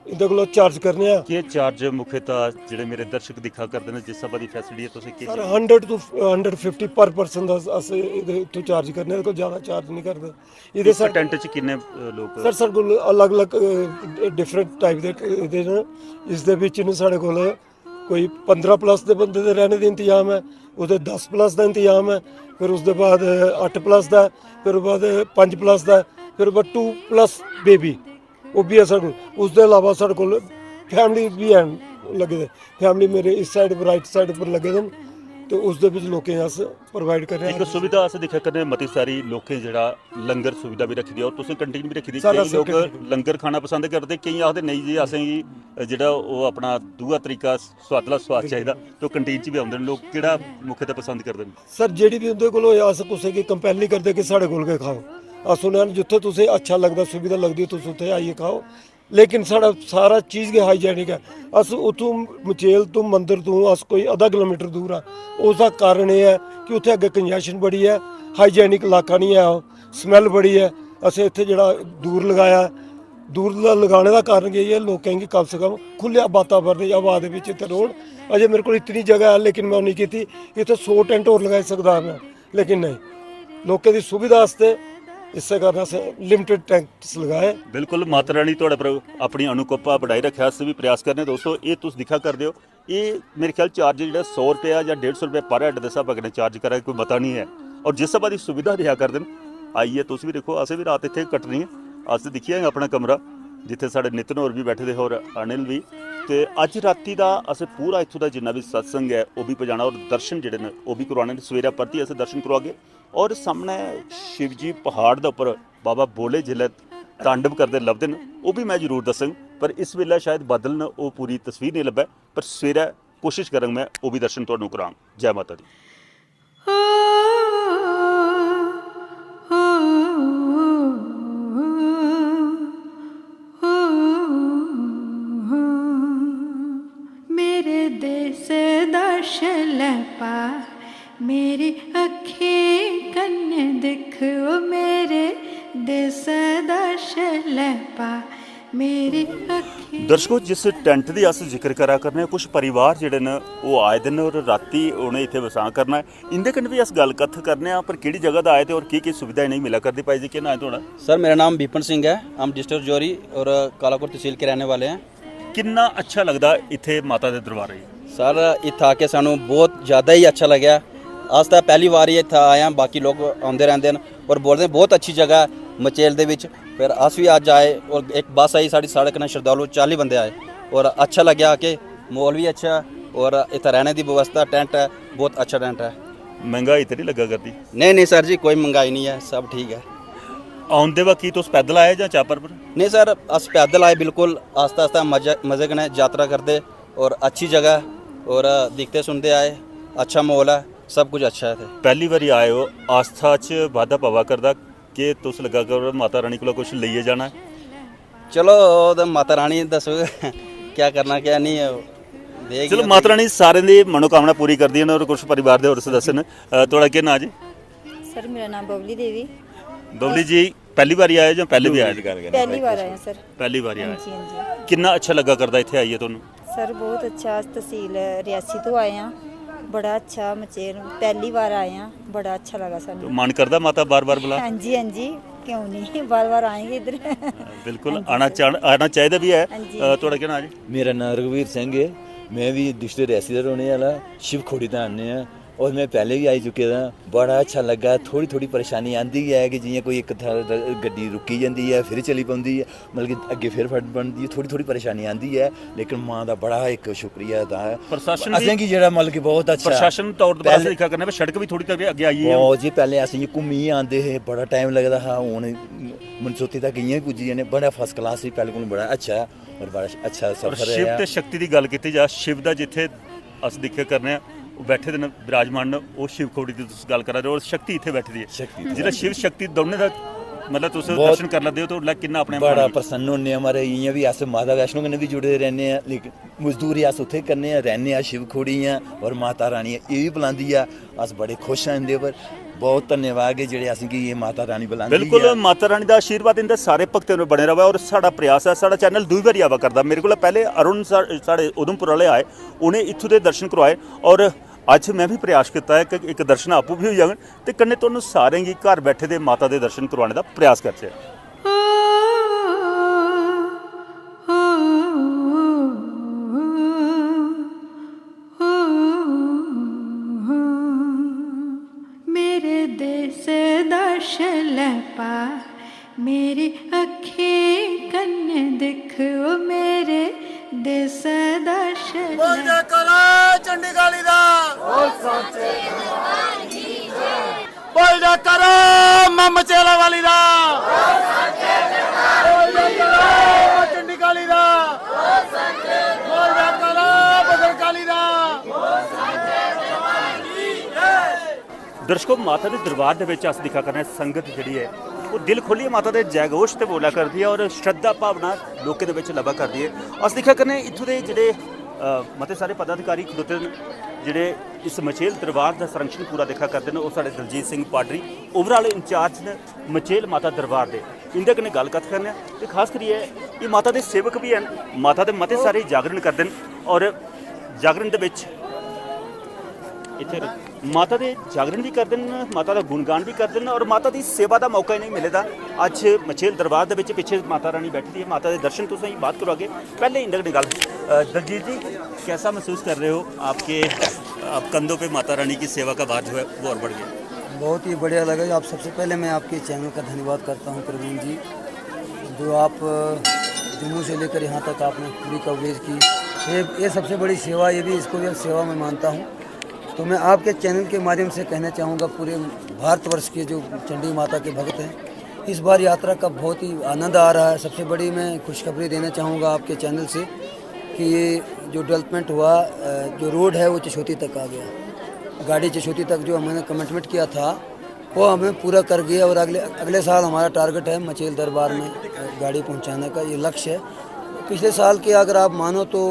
इं'दे कोला चार्ज करने आं। केह् चार्ज मुख्यतः जेह्ड़े मेरे दर्शक दिक्खा करदे न, जिस स्हाबै दी फैसिलिटी ऐ, तुसें केह् sir, hundred two hundred fifty पर पर्सन दा अस एह्दे इत्थूं चार्ज करने आं, एह्दे कोला जैदा चार्ज निं करदे। एह्दे इस सर टैंट च किन्ने, अ, लोक? सर, साढ़े कोल अलग-अलग, अ, डिफरेंट टाइप दे, अ, एह्दे न। इसदे बिच न साढ़े कोल कोई पंदरां प्लस दे बंदे दे रैह्ने दा इंतजाम ऐ, ओह्दे दस प्लस दा इंतजाम ऐ, फिर उसदे बाद अट्ठ प्लस दा, फिर ओह्दे बाद पंज प्लस दा, फिर ओह्दे बाद टू प्लस बेबी, ओह् बी ऐ साढ़े कोल। उसदे अलावा साढ़े कोल फैमिली बी हैन लग्गे दे, फैमिली मेरे इस साइड पर, राइट साइड पर लग्गे दे न, ते उसदे बिच लोकें गी अस प्रोवाइड करने आं। इक सुविधा अस दिक्खा करने मती सारी लोकें जेह्ड़ा लंगर सुविधा बी रक्खी दी ऐ, और तुसें कैंटीन बी रक्खी दी। सर, केईं असें लोक कैंटीन। लंगर खाना पसंद करदे, केईं आखदे नेईं जी, असें गी जेह्ड़ा ओह् अपना दूआ तरीका, सोआदला सोआद चाहिदा, ते ओह् कैंटीन च बी औंदे न लोक। केह्ड़ा मुख्यतः पसंद करदे न? सर, जेह्ड़ी बी उं'दे कोल होए, अस कुसै गी कंपेल निं करदे कि साढ़े कोल गै खाओ। अस उ'नें गी जित्थै तुसें अच्छा लगदा, सुविधा लगदी, तुस उत्थै आइयै खाओ। लेकिन साढ़ा सारा चीज गै हाइजीनिक ऐ। अस उत्थूं, मचेल तों, मंदर तों अस कोई अद्धा किलोमीटर दूर आं। उसदा कारण एह् ऐ कि उत्थै अग्गें कंजैशन बड़ी ऐ, हाइजीनिक इलाका निं ऐ ओह्, स्मैल बड़ी ऐ। असें इत्थै जेह्ड़ा दूर लगाया, दूर दा लगाने दा कारण केह् ऐ? लोकें गी कम से कम खु'ल्लेआ वातावरण, हवा दे बिच इत्थै रौह्न। अजें मेरे कोल इतनी जगह ऐ, लेकिन में ओह् निं कीती। इत्थै सौ टैंट होर लगाई सकदा हा में, लेकिन नेईं, लोकें दी सुविधा आस्तै इस्सै कारण असें लिमिटेड टैंट्स लगाए। बिल्कुल, माता रानी थुआढ़े पर अपनी अनुकंपा बनाई रक्खे, अस बी प्रयास करने। दोस्तो, एह् तुस दिक्खा करदे ओ, एह् मेरे ख्याल चार्ज जेह्ड़ा सौ रपेआ जां डेढ़ सौ रपेआ पर हैड दे स्हाबै कन्नै चार्ज करा दे, कोई मता निं ऐ। और जिस स्हाबै दी सुविधा देआ करदे न, आइयै तुस बी दिक्खो, असें बी रात इत्थै कट्टनी ऐ। अस दिक्खियै अपना कमरा, जित्थै साढ़े नितिन होर बी बैठे दे, होर अनिल बी। ते अज्ज राती दा असें पूरा इत्थूं दा जिन्ना बी सत्संग ऐ, ओह् बी पजाना, और दर्शन जेह्ड़े न, ओह् बी करोआने न। सवेरै परतियै असें दर्शन करोआगे। और सामनै शिवजी प्हाड़ दे उप्पर बाबा भोले जिसलै तांडव करदे लभदे न, ओह् बी में जरूर दस्सङ। पर इस बेल्लै शायद बादल न, ओह् पूरी तस्वीर नेईं लब्भै, पर सवेरै कोशिश करङ में ओह् बी दर्शन तुहानू कराङ। जै माता दी। मेरे देश दा शलैपा, मेरी अक्खीं कन्नै दिक्ख, ओ मेरे देश दा शलैपा, मेरी अक्खीं। दर्शको, जिस टैंट दी अस जिक्र करा करने आं, कुछ परिवार जेह्ड़े न, ओह् आए दे न और रातीं उ'नें इत्थै बसांऽ करना ऐ। इं'दे कन्नै बी अस गल्ल कत्थ करने आं, पर केह्ड़ी जगह दा आए ते और केह्-केह् सुविधा इ'नेंगी मिला करदी। भाई जी, केह् नांऽ ऐ थुआढ़ा? सर, मेरा नाम विपिन सिंह ऐ। हम डिस्ट्रिक्ट रजौरी और कालाकोट तसील के रहने वाले हैं। किन्ना अच्छा लगदा इत्थै माता दे दरबार आइयै? सर, इत्थै आके सानू बहुत ज्यादा ही अच्छा लग्गेआ। अस तां पैह्ली बार ही इत्थै आए आं, बाकी लोक औंदे रैंह्दे न और बोलदे न, बहुत अच्छी जगह ऐ मचेल दे बिच। फिर अस बी अज्ज आए और इक बस आई साढ़ी, साढ़े कन्नै शरधालु चाली बंदे आए और अच्छा लग्गेआ आके। म्हौल बी अच्छा ऐ और इत्थै रैह्ने दी बवस्था, टैंट ऐ, बहुत अच्छा टैंट ऐ। मैंह्गाई ते निं लग्गा करदी? नेईं, नेईं सर जी, कोई मैंह्गाई निं ऐ, सब ठीक ऐ। औंदे वक्त तुस पैदल आए जां चापर पर? नेईं सर, अस पैदल आए, बिल्कुल आस्ता आस्ता मजे, मजे कन्नै यात्रा करदे और अच्छी जगह ऐ और दिखदे सुनदे आए, अच्छा म्हौल ऐ, सब कुछ अच्छा ऐ इत्थै। पैह्ली बारी आए ओ, आस्था च बाद्धा पवा करदा, केह् तुस लग्गा करो माता रानी कोला कुछ लेइयै जाना ऐ? चलो, ओह् ते माता रानी दस्सग क्या करना, क्या नेईं, देग चलो, गै। माता रानी सारें दी मनोकामना पूरी करदी न और कुछ परिवार दे होर सदस्य न। अ, थुआढ़ा केह् नांऽ जी? सर, मेरा नांऽ बबली देवी। बबली जी, पैह्ली बारी आए जां पैह्ले बी आए? दूर दी गल्ल करनी। पैह्ली बार आए आं सर। पैह्ली बारी आए। हां जी, हां जी। किन्ना अच्छा लग्गा करदा इत्थै आइयै तुहानू? सर, बहुत अच्छा, अस तसील रियासी तो आए आं। बड़ा अच्छा मचेल, पैह्ली बार आए आं, बड़ा अच्छा लगा ते सानू। मन करदा माता बार-बार बुला? हां जी, हां जी, क्यों नहीं, बार-बार आएंगे इधर। बिल्कुल, हां जी, आना सर। चाह-, आना चाहिदा भी है। हां जी, अ, हां जी। थुआढ़ा केह् नांऽ जी? मेरा नांऽ रघुवीर सिंह ऐ, में बी डिस्ट्रिक्ट रियासी दा रौह्ने आह्ला, शिव खोड़ी दा आने आं। और मैं पैह्लें बी आई चुके दा, बड़ा अच्छा लग्गा। थोह्ड़ी थोह्ड़ी परेशानी आंदी ऐ कि जि'यां कोई इक थाह्र र-, गड्डी रुकी जंदी ऐ, फिर चली पौंदी ऐ, मतलब कि अग्गें फिर फट बनदी ऐ, थोह्ड़ी थोह्ड़ी परेशानी आंदी ऐ, लेकिन मां दा बड़ा इक शुक्रिया अदा ऐ। प्रशासन बी असेंगी जेह्ड़ा मतलब कि बहुत अच्छा प्रशासन तौर पर अस पैह्ले दिक्खा करने पर सड़क बी थोह्ड़ी तक अग्गें आई ऐ। बहुत जी, पैह्लें अस इ'यां घूमियै आंदे हे, बड़ा टाइम लगदा हा, हून मनसोती तक इ'यां बी पुज्जी जन्ने, बड़ा फर्स्ट क्लास ही, पैह्ले कोला बड़ा अच्छा ऐ और बड़ा अच्छा और सफर शिव रेहा। ते शक्ति दी गल्ल कीती जा, शिव दा जित्थै अस दिक्खे करने आं, ओह् बैठे दे न, विराजमान न, ओह् शिव खोड़ी दी तुस गल्ल करा दे ओ, और शक्ति इत्थै बैठी दी ऐ। शक्ति इत्थै जिसलै बैठी शिव शक्ति दौनें दा मतलब तुस बहुत दर्शन करी लैंदे ओ, ते उसलै किन्ना अपने बड़ा मन गी प्रसन्न होन्ने आं महाराज। इ'यां बी अस माता वैष्णो कन्नै बी जुड़े दे रैह्ने आं, लेकिन मजदूरी अस उत्थै करने आं, रैह्ने आं, शिव खोड़ी आं और माता रानी एह् बी बुलांदी ऐ। अस बड़े खुश आं इं'दे पर। बहुत धन्यवाद कि जेह्ड़े असेंगी एह् माता रानी बुलांदी बिल्कुल ऐ। माता रानी दा आशीर्वाद इं'दे सारे भक्तें पर बने र'वै और साढ़ा प्रयास ऐ, साढ़ा चैनल दूई बारी आवा करदा। मेरे कोला पैह्ले अरुण सा-, साढ़े उधमपुर आह्ले आए, उ'नें इत्थूं दे दर्शन करोआए और अज्ज में बी प्रयास कीता ऐ कि इक दर्शन आपूं बी होई जाङन ते कन्नै तुहानू सारें गी घर बैठे दे माता दे दर्शन करोआने दा प्रयास करचै। मेरे देश दा शलैपा, मेरी अक्खीं कन्नै दिक्ख, ओ मेरे देश दा बोल शलैपा। जयकारा चंडी काली दा। बोल जयकारा मां मचेला वाली दा। बोल जयकारा मां चंडी काली दा। बोल जयकारा भद्रकाली दा। ਦਰਸ਼ਕੋ, ਮਾਤਾ ਦੇ ਦਰਬਾਰ ਦੇ ਵਿੱਚ ਅਸੀਂ ਦਿਖਾ ਕਰਨਾ, ਸੰਗਤ ਜਿਹੜੀ ਹੈ ਉਹ ਦਿਲ ਖੋਲੀਏ ਮਾਤਾ ਦੇ ਜੈਗੋਸ਼ ਤੇ ਬੋਲਿਆ ਕਰਦੀ ਹੈ ਔਰ ਸ਼ਰਧਾ ਭਾਵਨਾ ਲੋਕਾਂ ਦੇ ਵਿੱਚ ਲੱਭਾ ਕਰਦੀ ਹੈ। ਅਸੀਂ ਦਿਖਾ ਕਰਨੇ ਇੱਥੋਂ ਦੇ ਜਿਹੜੇ ਅ, ਮਤੇ ਸਾਰੇ ਪਦਾਧਿਕਾਰੀ ਖਲੋਤੇ ਨੇ, ਜਿਹੜੇ ਇਸ ਮਚੇਲ ਦਰਬਾਰ ਦਾ ਸੰਰਕਸ਼ਣ ਪੂਰਾ ਦੇਖਾ ਕਰਦੇ ਨੇ, ਉਹ ਸਾਡੇ ਦਲਜੀਤ ਸਿੰਘ ਪਾਡਰੀ, ਓਵਰਆਲ ਇੰਚਾਰਜ ਨੇ ਮਚੇਲ ਮਾਤਾ ਦਰਬਾਰ ਦੇ। इंदे कन्नै गल्ल कत्थ करने आं। ते खास करियै एह् माता दे सेवक बी हैन, माता दे मते सारे जागरण करदे न और जागरण दे बिच इत्थै माता दे जागरण बी करदे न, माता दा गुणगान बी करदे न और माता दी सेवा दा मौका इ'नेंगी मिले दा। अज्ज मचेल दरबार दे बिच पिच्छे माता रानी बैठी दी ऐ, माता दे दर्शन तुसें गी बाद करोआगे। पैह्लें इंदे कन्नै गल्ल, अ, दलजीत जी, कैसा महसूस कर रहे हो आपके, आप कंधों पे माता रानी की सेवा का भार जो है वो और बढ़ गया? बहुत ही बढ़िया लगा। आप सबसे पहले मैं आपके चैनल का धन्यवाद करता हूँ प्रवीण जी, जो आप जम्मू से लेकर यहाँ तक आपने पूरी कवरेज की। ये ये सबसे बड़ी सेवा, ये भी इसको भी सेवा मैं मानता हूँ। तो मैं आपके चैनल के माध्यम से कहना चाहूँगा पूरे भारतवर्ष के जो चंडी माता के भक्त हैं, इस बार यात्रा का बहुत ही आनंद आ रहा है। सबसे बड़ी मैं खुशखबरी देना चाहूँगा आपके चैनल से कि ये जो डेवलपमेंट हुआ, जो रोड है वो चशोती तक आ गया। गाड़ी चशोती तक जो हमने कमिटमेंट किया था वो हमें पूरा कर गया और अगले अगले साल हमारा टारगेट है मचेल दरबार में गाड़ी पहुंचाने का, ये लक्ष्य है। पिछले साल के अगर आप मानो तो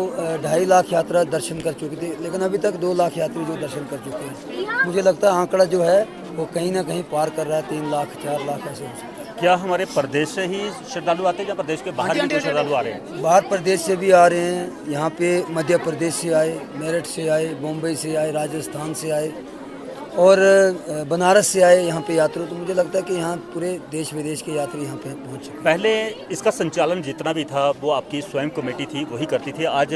ढाई लाख यात्रा दर्शन कर चुकी थी, लेकिन अभी तक दो लाख यात्री जो दर्शन कर चुके हैं। मुझे लगता है आंकड़ा जो है वो कहीं ना कहीं पार कर रहा है, तीन लाख, चार लाख ऐसे हो सकता है। क्या हमारे प्रदेश से ही श्रद्धालु आते हैं या प्रदेश के बाहर भी कुछ श्रद्धालु आ रहे हैं? बाहर प्रदेश से भी आ रहे हैं, यहाँ पे मध्य प्रदेश से आए, मेरठ से आए, बॉम्बे से आए, राजस्थान से आए और बनारस से आए यहाँ पे यात्री। तो मुझे लगता है कि यहाँ पूरे देश विदेश के यात्री यहाँ पे पहुँच चुके हैं। पहले इसका संचालन जितना भी था वो आपकी स्वयं कमेटी थी, वही करती थी। आज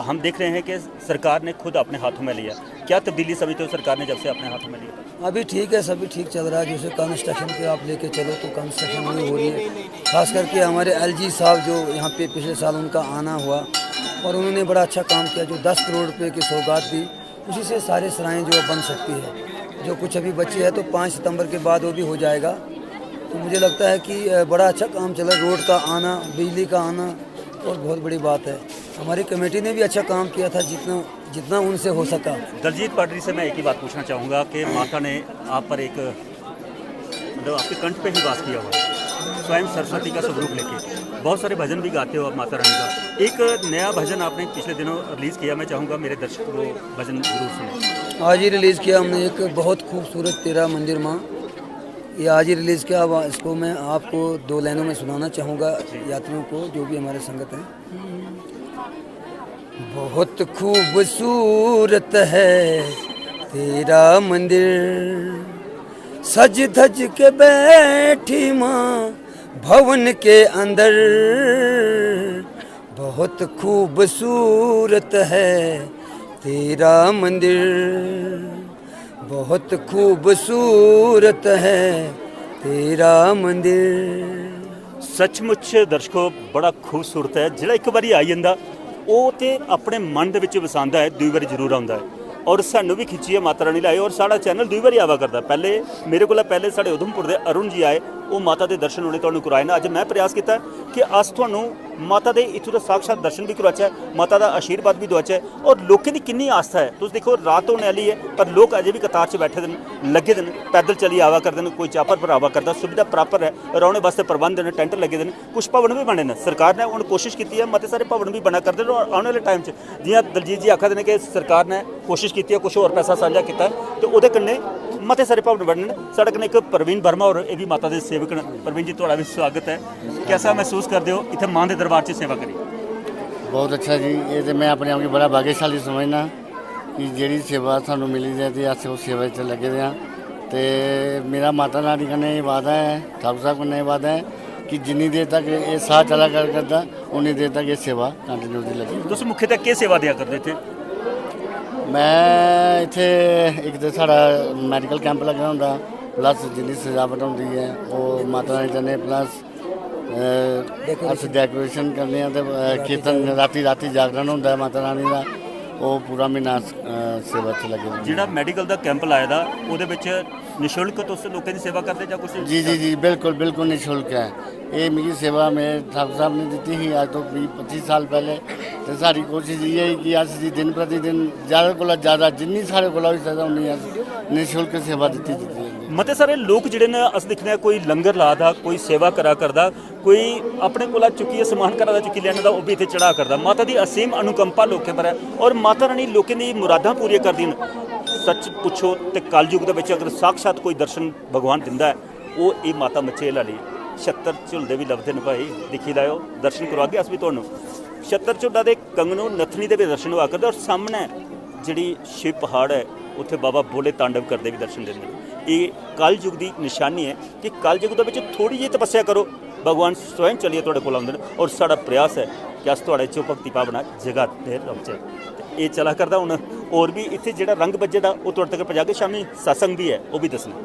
हम देख रहे हैं कि सरकार ने खुद अपने हाथों में लिया। क्या तब्दीली समझते हो सरकार ने जब से अपने हाथों में लिया? अभी ठीक है, सभी ठीक चल रहा है। जैसे कंस्ट्रक्शन पे आप लेके चलो तो कंस्ट्रक्शन नहीं हो रही है। खास करके हमारे एलजी साहब जो यहाँ पे पिछले साल उनका आना हुआ और उन्होंने बड़ा अच्छा काम किया, जो दस करोड़ रुपए की सौगात दी, उसी से सारे सराएँ जो बन सकती है। जो कुछ अभी बची है तो पाँच सितंबर के बाद वो भी हो जाएगा। तो मुझे लगता है कि बड़ा अच्छा काम चला, रोड का आना, बिजली का आना, और बहुत बड़ी बात है। हमारी कमेटी ने भी अच्छा काम किया था जितना जितना उनसे हो सका। दलजीत पाडरी से मैं एक ही बात पूछना चाहूँगा कि माता ने आप पर एक, मतलब, आपके कंठ पे ही वास किया हुआ है, स्वयं सरस्वती का स्वरूप लेके। बहुत सारे भजन भी गाते हो आप माता रानी का। एक नया भजन आपने पिछले दिनों रिलीज किया, मैं चाहूँगा मेरे दर्शक वो भजन जरूर सुने। आज ही रिलीज किया हमने एक बहुत खूबसूरत तेरा मंदिर माँ, ये आज ही रिलीज किया। अब इसको मैं आपको दो लाइनों में सुनाना चाहूँगा यात्रियों को, जो भी हमारे संगत हैं। बहुत खूबसूरत है तेरा मंदिर, सज धज के बैठी माँ भवन के अंदर। बहुत खूबसूरत है तेरा मंदिर, बहुत खूबसूरत है तेरा मंदिर। सचमुच दर्शको, बड़ा खूबसूरत ऐ। जेह्ड़ा इक बारी आई जंदा, ओह् ते अपने मन दे बिच बसांदा ऐ, दूई बारी जरूर औंदा ऐ। और सानू बी खिच्चियै माता रानी लाए, और साढ़ा चैनल दूई बारी आवा करदा। पैह्ले, मेरे कोला पैह्ले साढ़े उधमपुर दे अरुण जी आए, ओह् माता दे दर्शन उ'नें तुहानू कराए न। अज्ज में प्रयास कीता कि अस तुहानू माता दे इत्थूं दा साक्षात दर्शन बी कराचै, माता दा आशीर्वाद बी दोआचै। और लोकें दी किन्नी आस्था ऐ, तुस दिक्खो, रात होने आह्ली ऐ, पर लोक अजें बी कतार च बैठे दे न, लग्गे दे न, पैदल चली आवा करदे न, कोई चापर पर आवा करदा, सुविधा प्रापर ऐ, रौह्ने बास्तै प्रबंध न, टैंट लग्गे दे न। कुछ भवन बी बने न, सरकार ने हून कोशिश कीती ऐ, मते सारे भवन बी बना करदे न। और औने आह्ले टाइम च, जि'यां दलजीत जी आखा दे न कि सरकार ने कोशिश कीती ऐ, कुछ होर पैसा सांझा कीता ऐ, ते ओह्दे कन्नै मते सारे भवन बनने न। साढ़े कन्नै इक प्रवीण वर्मा होर, एह् बी माता दे सेवक न। प्रवीण जी, थुआढ़ा बी स्वागत ऐ। कैसा महसूस करदे ओ इत्थै मां दे दरबार च सेवा करियै? बहुत अच्छा जी। ये तो मैं अपने आप गी बड़ा भाग्यशाली समझना कि जेह्ड़ी सेवा सानू मिली दी ऐ ते अस उस सेवा च लग्गे दे आं। ते मेरा माता रानी कन्नै एह् वादा ऐ, ठाकुर साहब कन्नै एह् वादा ऐ कि जिन्नी देर तक एह् साह् चला कर करदा, उन्नी देर तक एह् सेवा कंटिन्यूटी लग्गी। तुस मुख्यतः केह् सेवा देआ करदे इत्थै? मैं इत्थै इक ते साढ़ा मैडिकल कैंप लग्गे दा होंदा, प्लस जिन्नी सजावट होंदी ऐ ओह् माता रानी कन्नै, प्लस अ, अस डेकोरेशन करने आं ते अ, कीर्तन राती राती जागरण होंदा ऐ माता रानी दा, ओह् पूरा म्हीना अस अ, सेवा च लग्गे दे। जेह्ड़ा मैडिकल दा कैंप लाए दा, ओह्दे बिच निशुल्क तुस लोकें दी सेवा करदे जां कुछ? जी जी जी, बिल्कुल बिल्कुल निशुल्क ऐ। एह् मिगी सेवा मेरे ठाकुर साहब ने दित्ती ही अज्ज तो बीह् पच्ची साल पैह्ले। ते साढ़ी कोशिश इ'यै ही कि अस जी दिन प्रतिदिन ज़्यादा कोला ज़्यादा, जिन्नी साढ़े कोला होई सकदा उन्नी अस निशुल्क सेवा दित्ती जंदी ऐ। मते सारे लोक जेह्ड़े न, अस दिक्खने आं कोई लंगर ला दा, कोई सेवा करा करदा, कोई अपने कोला चुक्कियै समान घरा दा चुक्की लैने दा, ओह् बी इत्थै चढ़ा करदा। माता दी असीम अनुकंपा लोकें पर ऐ और माता रानी लोकें दी मुरादां पूरियां करदी न। सच पुच्छो ते कलयुग दे बिच अगर साक्षात कोई दर्शन भगवान दिंदा ऐ, ओह् एह् माता मचेल आह्ली। छत्तर झुलदे बी लभदे न भाई, दिक्खी लैओ, दर्शन करोआगे अस बी तुहानू। छत्तर झुल्ला दे कंगनो नथनी दे बी दर्शन होआ करदे और सामनै जेह्ड़ी शिव पहाड़ ऐ, उत्थै बाबा भोले तांडव करदे बी दर्शन दिंदे न। एह् कलयुग दी नशानी ऐ कि कलयुग दे बिच थोह्ड़ी जेही तपस्या करो, भगवान स्वयं चलियै थुआढ़े कोल औंदे न। और साढ़ा प्रयास ऐ कि अस थुआढ़े च भक्ति भावना जगाते रौह्चै। ते एह् चला करदा हून, होर बी इत्थै जेह्ड़ा रंग बज्झे दा, ओह् थुआढ़े तगर पजागे। शामीं सत्संग बी ऐ, ओह् बी दस्सना।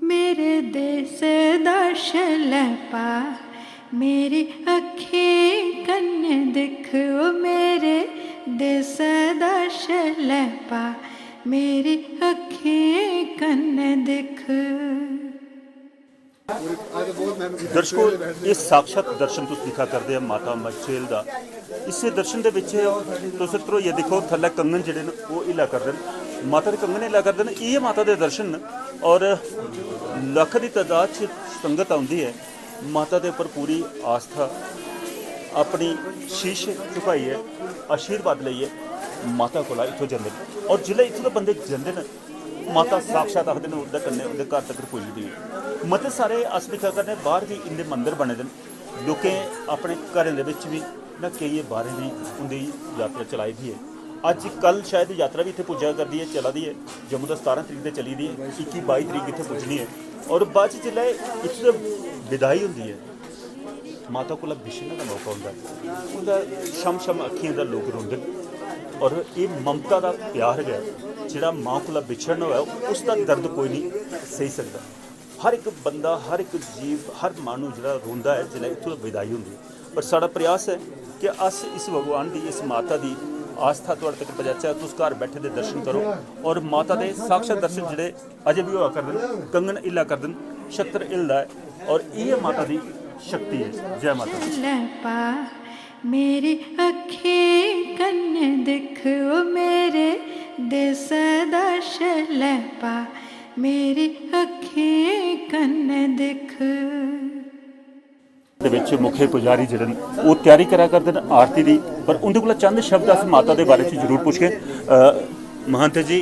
मेरे देश दा शलैपा, मेरी अक्खीं कन्नै दिक्ख, ओ मेरे देश दा शलैपा, मेरी अक्खीं कन्नै दिक्ख। दर्शको, एह् साक्षात दर्शन तुस दिक्खा करदे ओ माता मचेल दा। इस्सै दर्शन दे बिच तुस ध्रोइयै दिक्खो, थल्लै कंगन जेह्ड़े न, ओह् हिल्ला करदे न। माता दे कंगन हिल्ला करदे न। इ'यै माता दे दर्शन न। और लक्ख दी तदाद च संगत औंदी ऐ। माता दे उप्पर पूरी आस्था, अपनी शीश झुकाइयै, आशीर्वाद लेइयै माता कोला इत्थूं जंदे न। और जिसलै इत्थूं दे बंदे जंदे न, माता साक्षात आखदे न, उं'दे कन्नै उं'दे घर तगर पुजदी ऐ। मते सारे अस दिक्खा करने, बाह्र बी इं'दे मंदर बने दे न। लोकें अपने घरें दे बिच बी ना केइयें बाह्रें दी उं'दी यात्रा चलाई दी ऐ। अज्ज कल शायद यात्रा बी इत्थै पुज्जा करदी ऐ, चला दी ऐ। जम्मू दा सतारां तरीक ते चली दी ऐ, इक्की बाई तरीक इत्थै पुज्जनी ऐ। और बाद च जिसलै इत्थूं दा विदाई होंदी ऐ, माता कोला बिछड़ने दा मौका होंदा ऐ, उं'दा छम छम अक्खियें दा लोग रोंदे न। और एह् ममता दा प्यार गै, जेह्ड़ा मां कोला बिछड़ना होऐ, उसदा दर्द कोई निं सेही सकदा। हर इक बंदा, हर इक जीव, हर माह्नू जेह्ड़ा रोंदा ऐ जिसलै इत्थूं विदाई होंदी ऐ। पर साढ़ा प्रयास ऐ कि अस इस भगवान दी, इस माता दी आस्था थुआढ़े तक पजाचै। तुस घर बैठे दे दर्शन करो और माता दे साक्षात दर्शन जेह्ड़े अजें बी होआ करदे न, कंगन हिल्ला करदे न, छत्तर हिलदा ऐ और इ'यै माता दी शक्ति ऐ। जै माता दी। शलैपा, मेरी अक्खीं कन्नै दिक्ख, ओ मेरे देसै दा शलैपा, मेरी अक्खीं कन्नै दिक्ख। दे विच मुख्य पुजारी जेह्ड़े न, ओह् त्यारी करा करदे न आरती दी। पर उं'दे कोला चंद शब्द अस माता दे बारे च जरूर पुच्छगे। अ, महंत जी,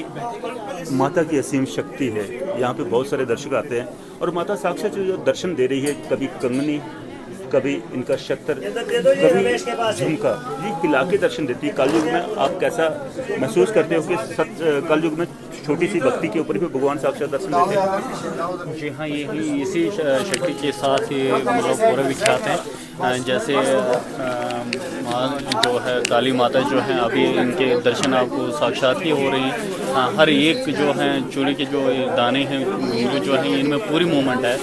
माता की असीम शक्ति है, यहाँ पे बहुत सारे दर्शक आते हैं और माता साक्षात जो दर्शन दे रही है, कभी कंगनी, कभी इनका शस्त्र, कभी झुमका, ये हिला के दर्शन देती है। कलयुग में आप कैसा महसूस करते हो कि सत कलयुग में छोटी सी भक्ति के ऊपर भी भगवान साक्षात दर्शन देते हैं? जी हाँ, यही इसी श- शक्ति के साथ ये मतलब पूरा विख्यात है। अ, जैसे अ, माँ जो है, काली माता जो है, अभी इनके दर्शन आपको साक्षात ही हो रहे हैं। हाँ, हर एक जो है चूड़ी के जो ये दाने हैं, घुंघरू जो है, इनमें पूरी मूवमेंट है।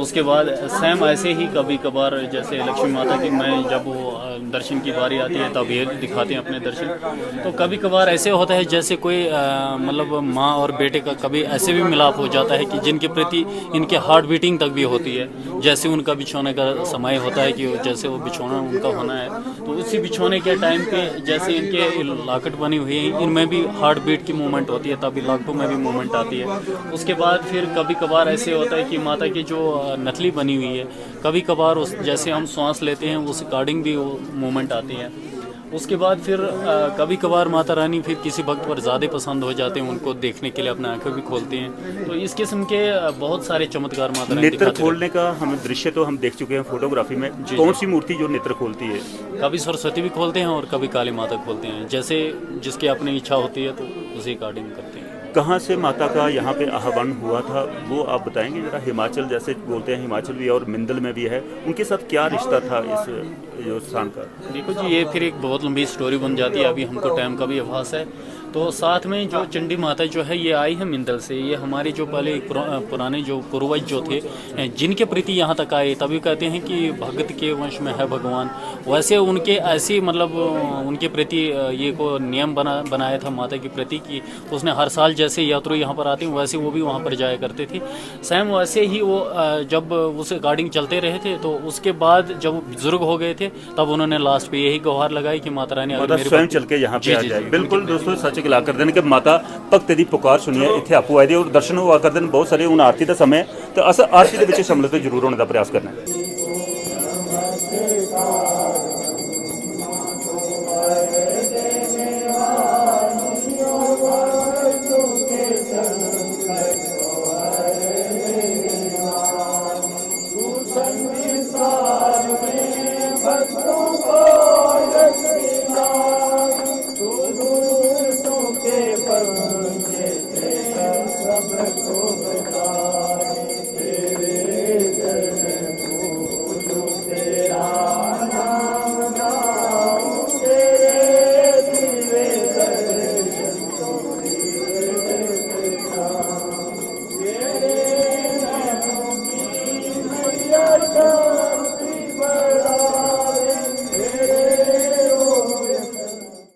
उसके बाद सेम ऐसे ही कभी कभार जैसे लक्ष्मी माता की, मैं जब वो अ, दर्शन की बारी आती है, तब ये दिखाते हैं अपने दर्शन। तो कभी कभार ऐसे होता है जैसे कोई अ, मतलब माँ और बेटे का कभी ऐसे भी मिलाप हो जाता है कि जिनके प्रति इनके हार्ट बीटिंग तक भी होती है। जैसे उनका बिछोने का समय होता है कि जैसे वो बिछोना उनका होना है, तो उसी बिछोने के टाइम पे जैसे इनके लॉकेट बनी हुई है, इनमें भी हार्ट बीट की मूवमेंट होती है, तभी लॉकेटों में भी मूवमेंट आती है। उसके बाद फिर कभी कभार ऐसे होता है कि माता की जो अ, नथली बनी हुई है, कभी कभार उस जैसे हम सांस लेते हैं, उस अकॉर्डिंग भी वो मूवमेंट आती है। उसके बाद फिर अ, कभी कभार माता रानी फिर किसी भक्त पर ज़्यादा पसंद हो जाते हैं, उनको देखने के लिए अपनी आंखें भी खोलते हैं। तो इस किस्म के अ, बहुत सारे चमत्कार माता रानी नेत्र दिखाते रहते खोलने का हम दृश्य तो हम देख चुके हैं फोटोग्राफी में। जी, कौन जी। सी मूर्ति जो नेत्र खोलती है? कभी सरस्वती भी खोलते हैं और कभी काली माता खोलते हैं, जैसे जिसकी अपनी इच्छा होती है तो उसी अकॉर्डिंग करते हैं। कहाँ से माता का यहाँ पे आह्वान हुआ था, वो आप बताएंगे जरा? हिमाचल, जैसे बोलते हैं हिमाचल भी है और मिंदल में भी है, उनके साथ क्या रिश्ता था इस जो स्थान का? देखो जी, ये फिर एक बहुत लंबी स्टोरी बन जाती है, अभी हमको टाइम का भी अभास है। तो साथ में जो चंडी माता जो है, ये आई है मिंदल से। ये हमारे जो पहले पुरा-, पुराने जो पूर्वज जो थे, जिनके प्रति यहाँ तक आए, तभी कहते हैं कि भगत के वंश में है भगवान। वैसे उनके ऐसी मतलब उनके प्रति ये को नियम बना बनाया था माता के प्रति कि उसने हर साल जैसे यात्रु यहाँ पर आते हैं, वैसे वो भी वहाँ पर जाया करते थे। सेम वैसे ही वो अ, जब उस अकॉर्डिंग चलते रहे थे, तो उसके बाद जब वो बुजुर्ग हो गए थे, तब उन्होंने लास्ट पे यही गुहार लगाई कि माता रानी, अगर माता मेरे स्वयं भक्त चल के यहाँ पे जी, आ जी, जाए। जी, बिल्कुल बिल्कुल। दोस्तों, सच गला करदे न कि माता भक्त दी पुकार सुनिए, इत्थे आपू आए दे और दर्शन हुआ करदे न बहुत सारे। हूँ आरती का समय है, तो अस आरती दे विच सम्मिलित जरूर होने का प्रयास करना है।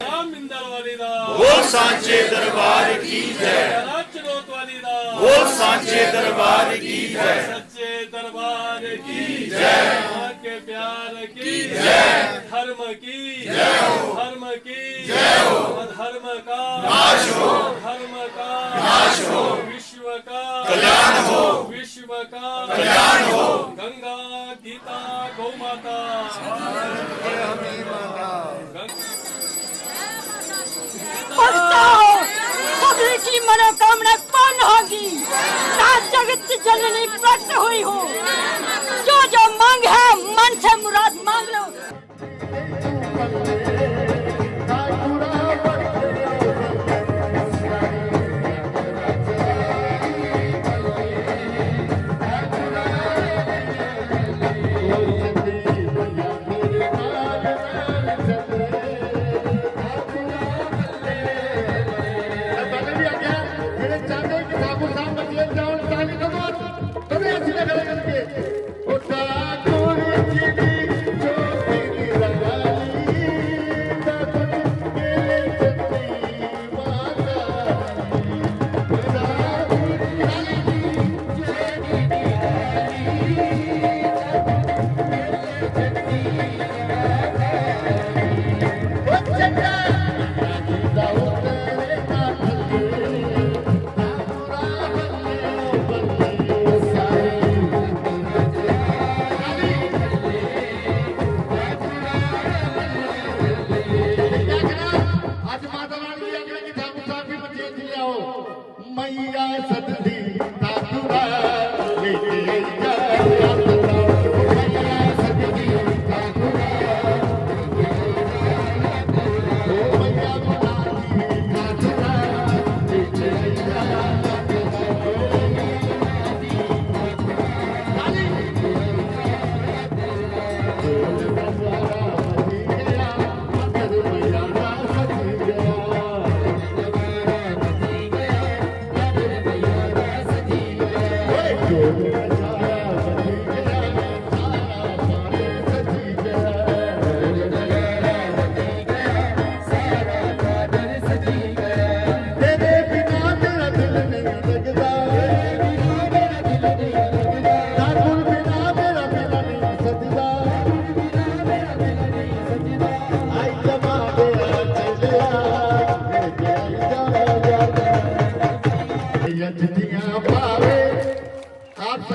राम मिंदल वाली दा। बोल सांचे दरबार की जय। राज चनौत वाली दा। बोल सांचे दरबार की जय। सच्चे दरबार की जय। माँ के प्यार की जय। धर्म की जय हो। धर्म की जय हो। अधर्म का नाश हो। धर्म का नाश हो। विश्व का कल्याण हो। विश्व का कल्याण हो। गंगा गीता गौ माता। गंगा भक्तों, सभी की मनोकामना पूर्ण होगी। सात जगत की जननी प्रकट हुई हो। जो जो मांग है, मन से मुराद मांग लो।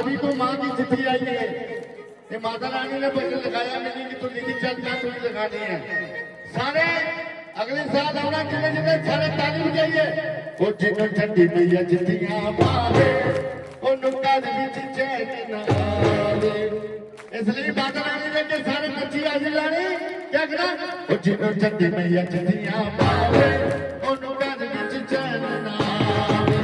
अभी तो माँ की चिट्ठी आई है। ये माता रानी ने भजन लिखाया मैंने कि तू लिखी चल, जा तू लिखानी है। सारे अगले साल आना, जिन्हें जिन्हें सारे ताली बजाइए। वो जिन्हों चंडी मैया चिट्ठियां पावे, वो नुक्का दे विच चैन ना आवे। इसलिए माता रानी ने के सारे नच्ची आजी लानी, क्या कहना? वो जिन्हों चंडी मैया चिट्ठियां पावे, वो नुक्का दे विच चैन ना आवे।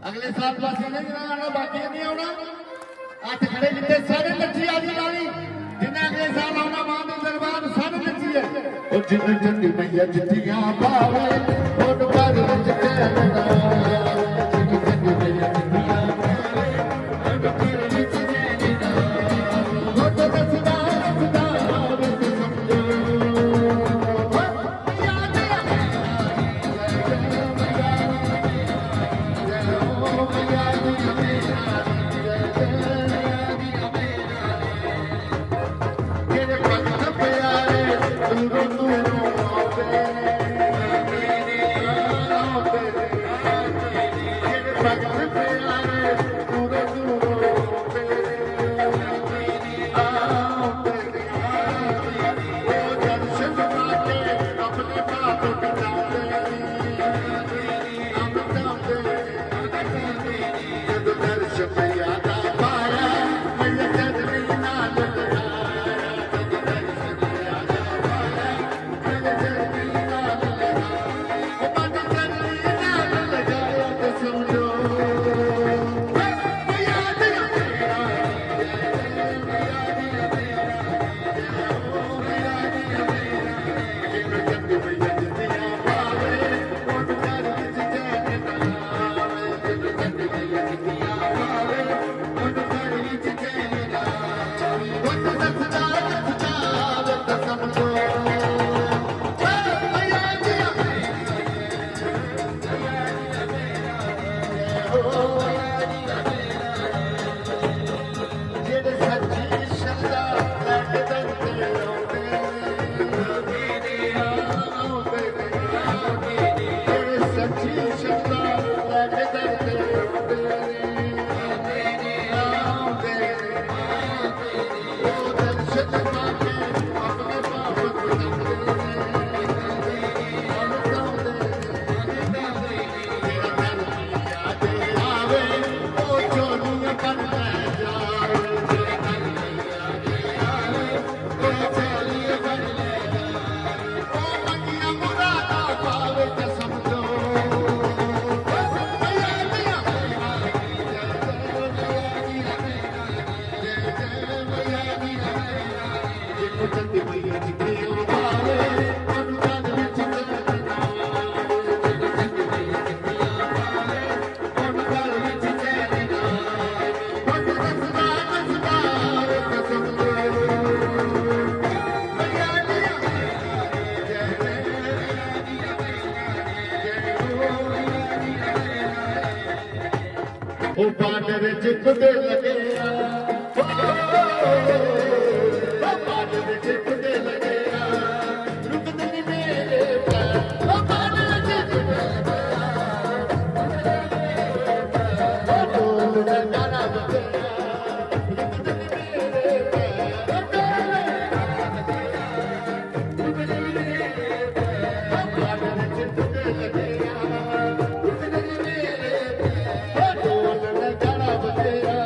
अगले साल बस इ'नें ग्रां आना, बाकी नहीं आना। हत्थ खड़े कीते, सारे नच्ची आजी लानी। जिन्ने अगले साल आना मां दे दरबार, सारे नच्चिए। ओ जिन्ने चंडी मैया चिट्ठियां पावे, ओन घर विच चैन ना आवे। जिन्ने चंडी मैया चिट्ठियां पावे, ओन घर विच चैन ना आवे। ओ तो दसदा, दसदा आवे तो समझो। ओ बॉर्डर च कुदे लगे आ, ओ बॉर्डर च कुदे लगे आ, रुकदे नहीं मेरे पैर। ओ बॉर्डर च कुदे लगे आ, ओ ढोल नगाड़ा बजे आ, रुकदे नहीं मेरे पैर। ओ ढोल नगाड़ा बजे आ, रुकदे नहीं मेरे पैर। ओ बॉर्डर च कुदे लगे आ, रुकदे नहीं मेरे पैर। ओ ढोल नगाड़ा बजे आ,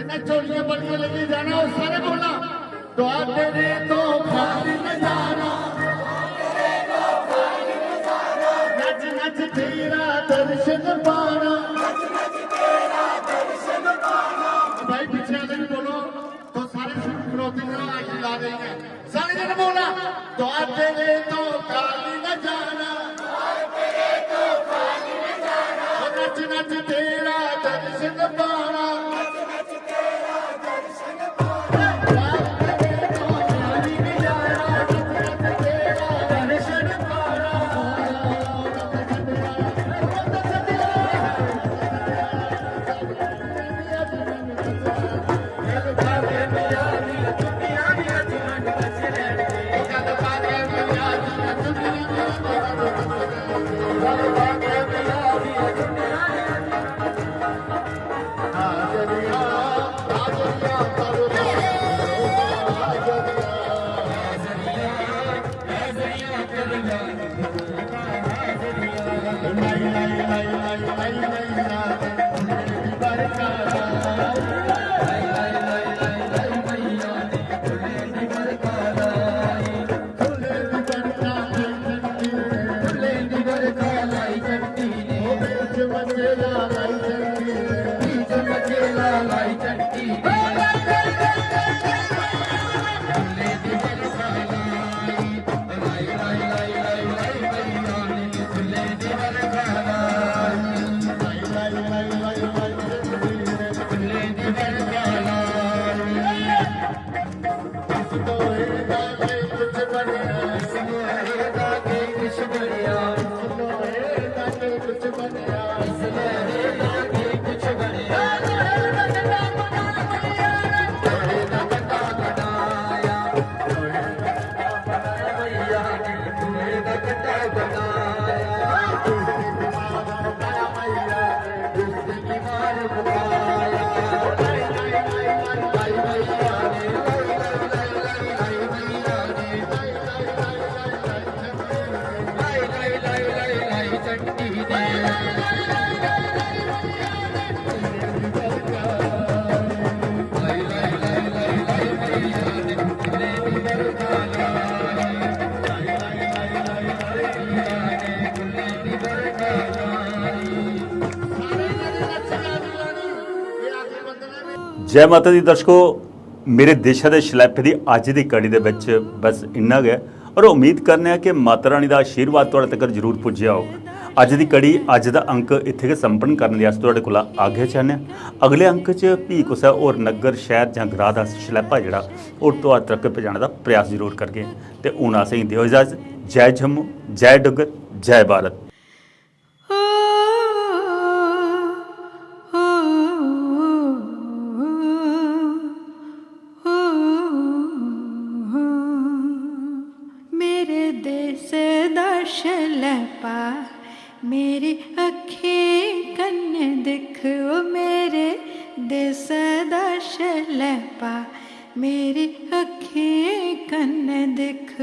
झोलियां बड़ियां लेके जाना, और सारे बोलना, "द्वार तेरे तो खाली न जाना, नच नच तेरा दर्शन पाना।" भाई, पीछे वाले भी बोलो, तो सारे शुरू करो, तीन आवाज ला रही है, सारे जने बोलना, "द्वार तेरे तो खाली न जाना, नच नच तेरा दर्शन पाना।" जय माता दी दर्शको, मेरे देशा दे शलैपे दी अज्ज दी कड़ी दे बिच बस इन्ना गै। और उम्मीद करने आं कि माता रानी दा आशीर्वाद थुआड़े तगर जरूर पुज्जेआ होग। अज्ज दी कड़ी, अज्ज दा अंक इत्थै गै संपन्न करने दी अस थुआड़े कोला आज्ञा चाहन्ने आं। अगले अंक च भी कुसै होर नग्गर, शैह्र जां ग्रां दा शलैपा जेह्ड़ा, ओह् थुआड़े तगर पजाने दा प्रयास जरूर करगे। ते हून असेंगी देओ इजाजत। जय जम्मू, जय डुग्गर, जय भारत। मेरे देश दा शलैपा, मेरी अक्खीं कन्नै दिक्ख, ओ मेरे देश दा शलैपा, मेरी अक्खीं कन्नै दिक्ख।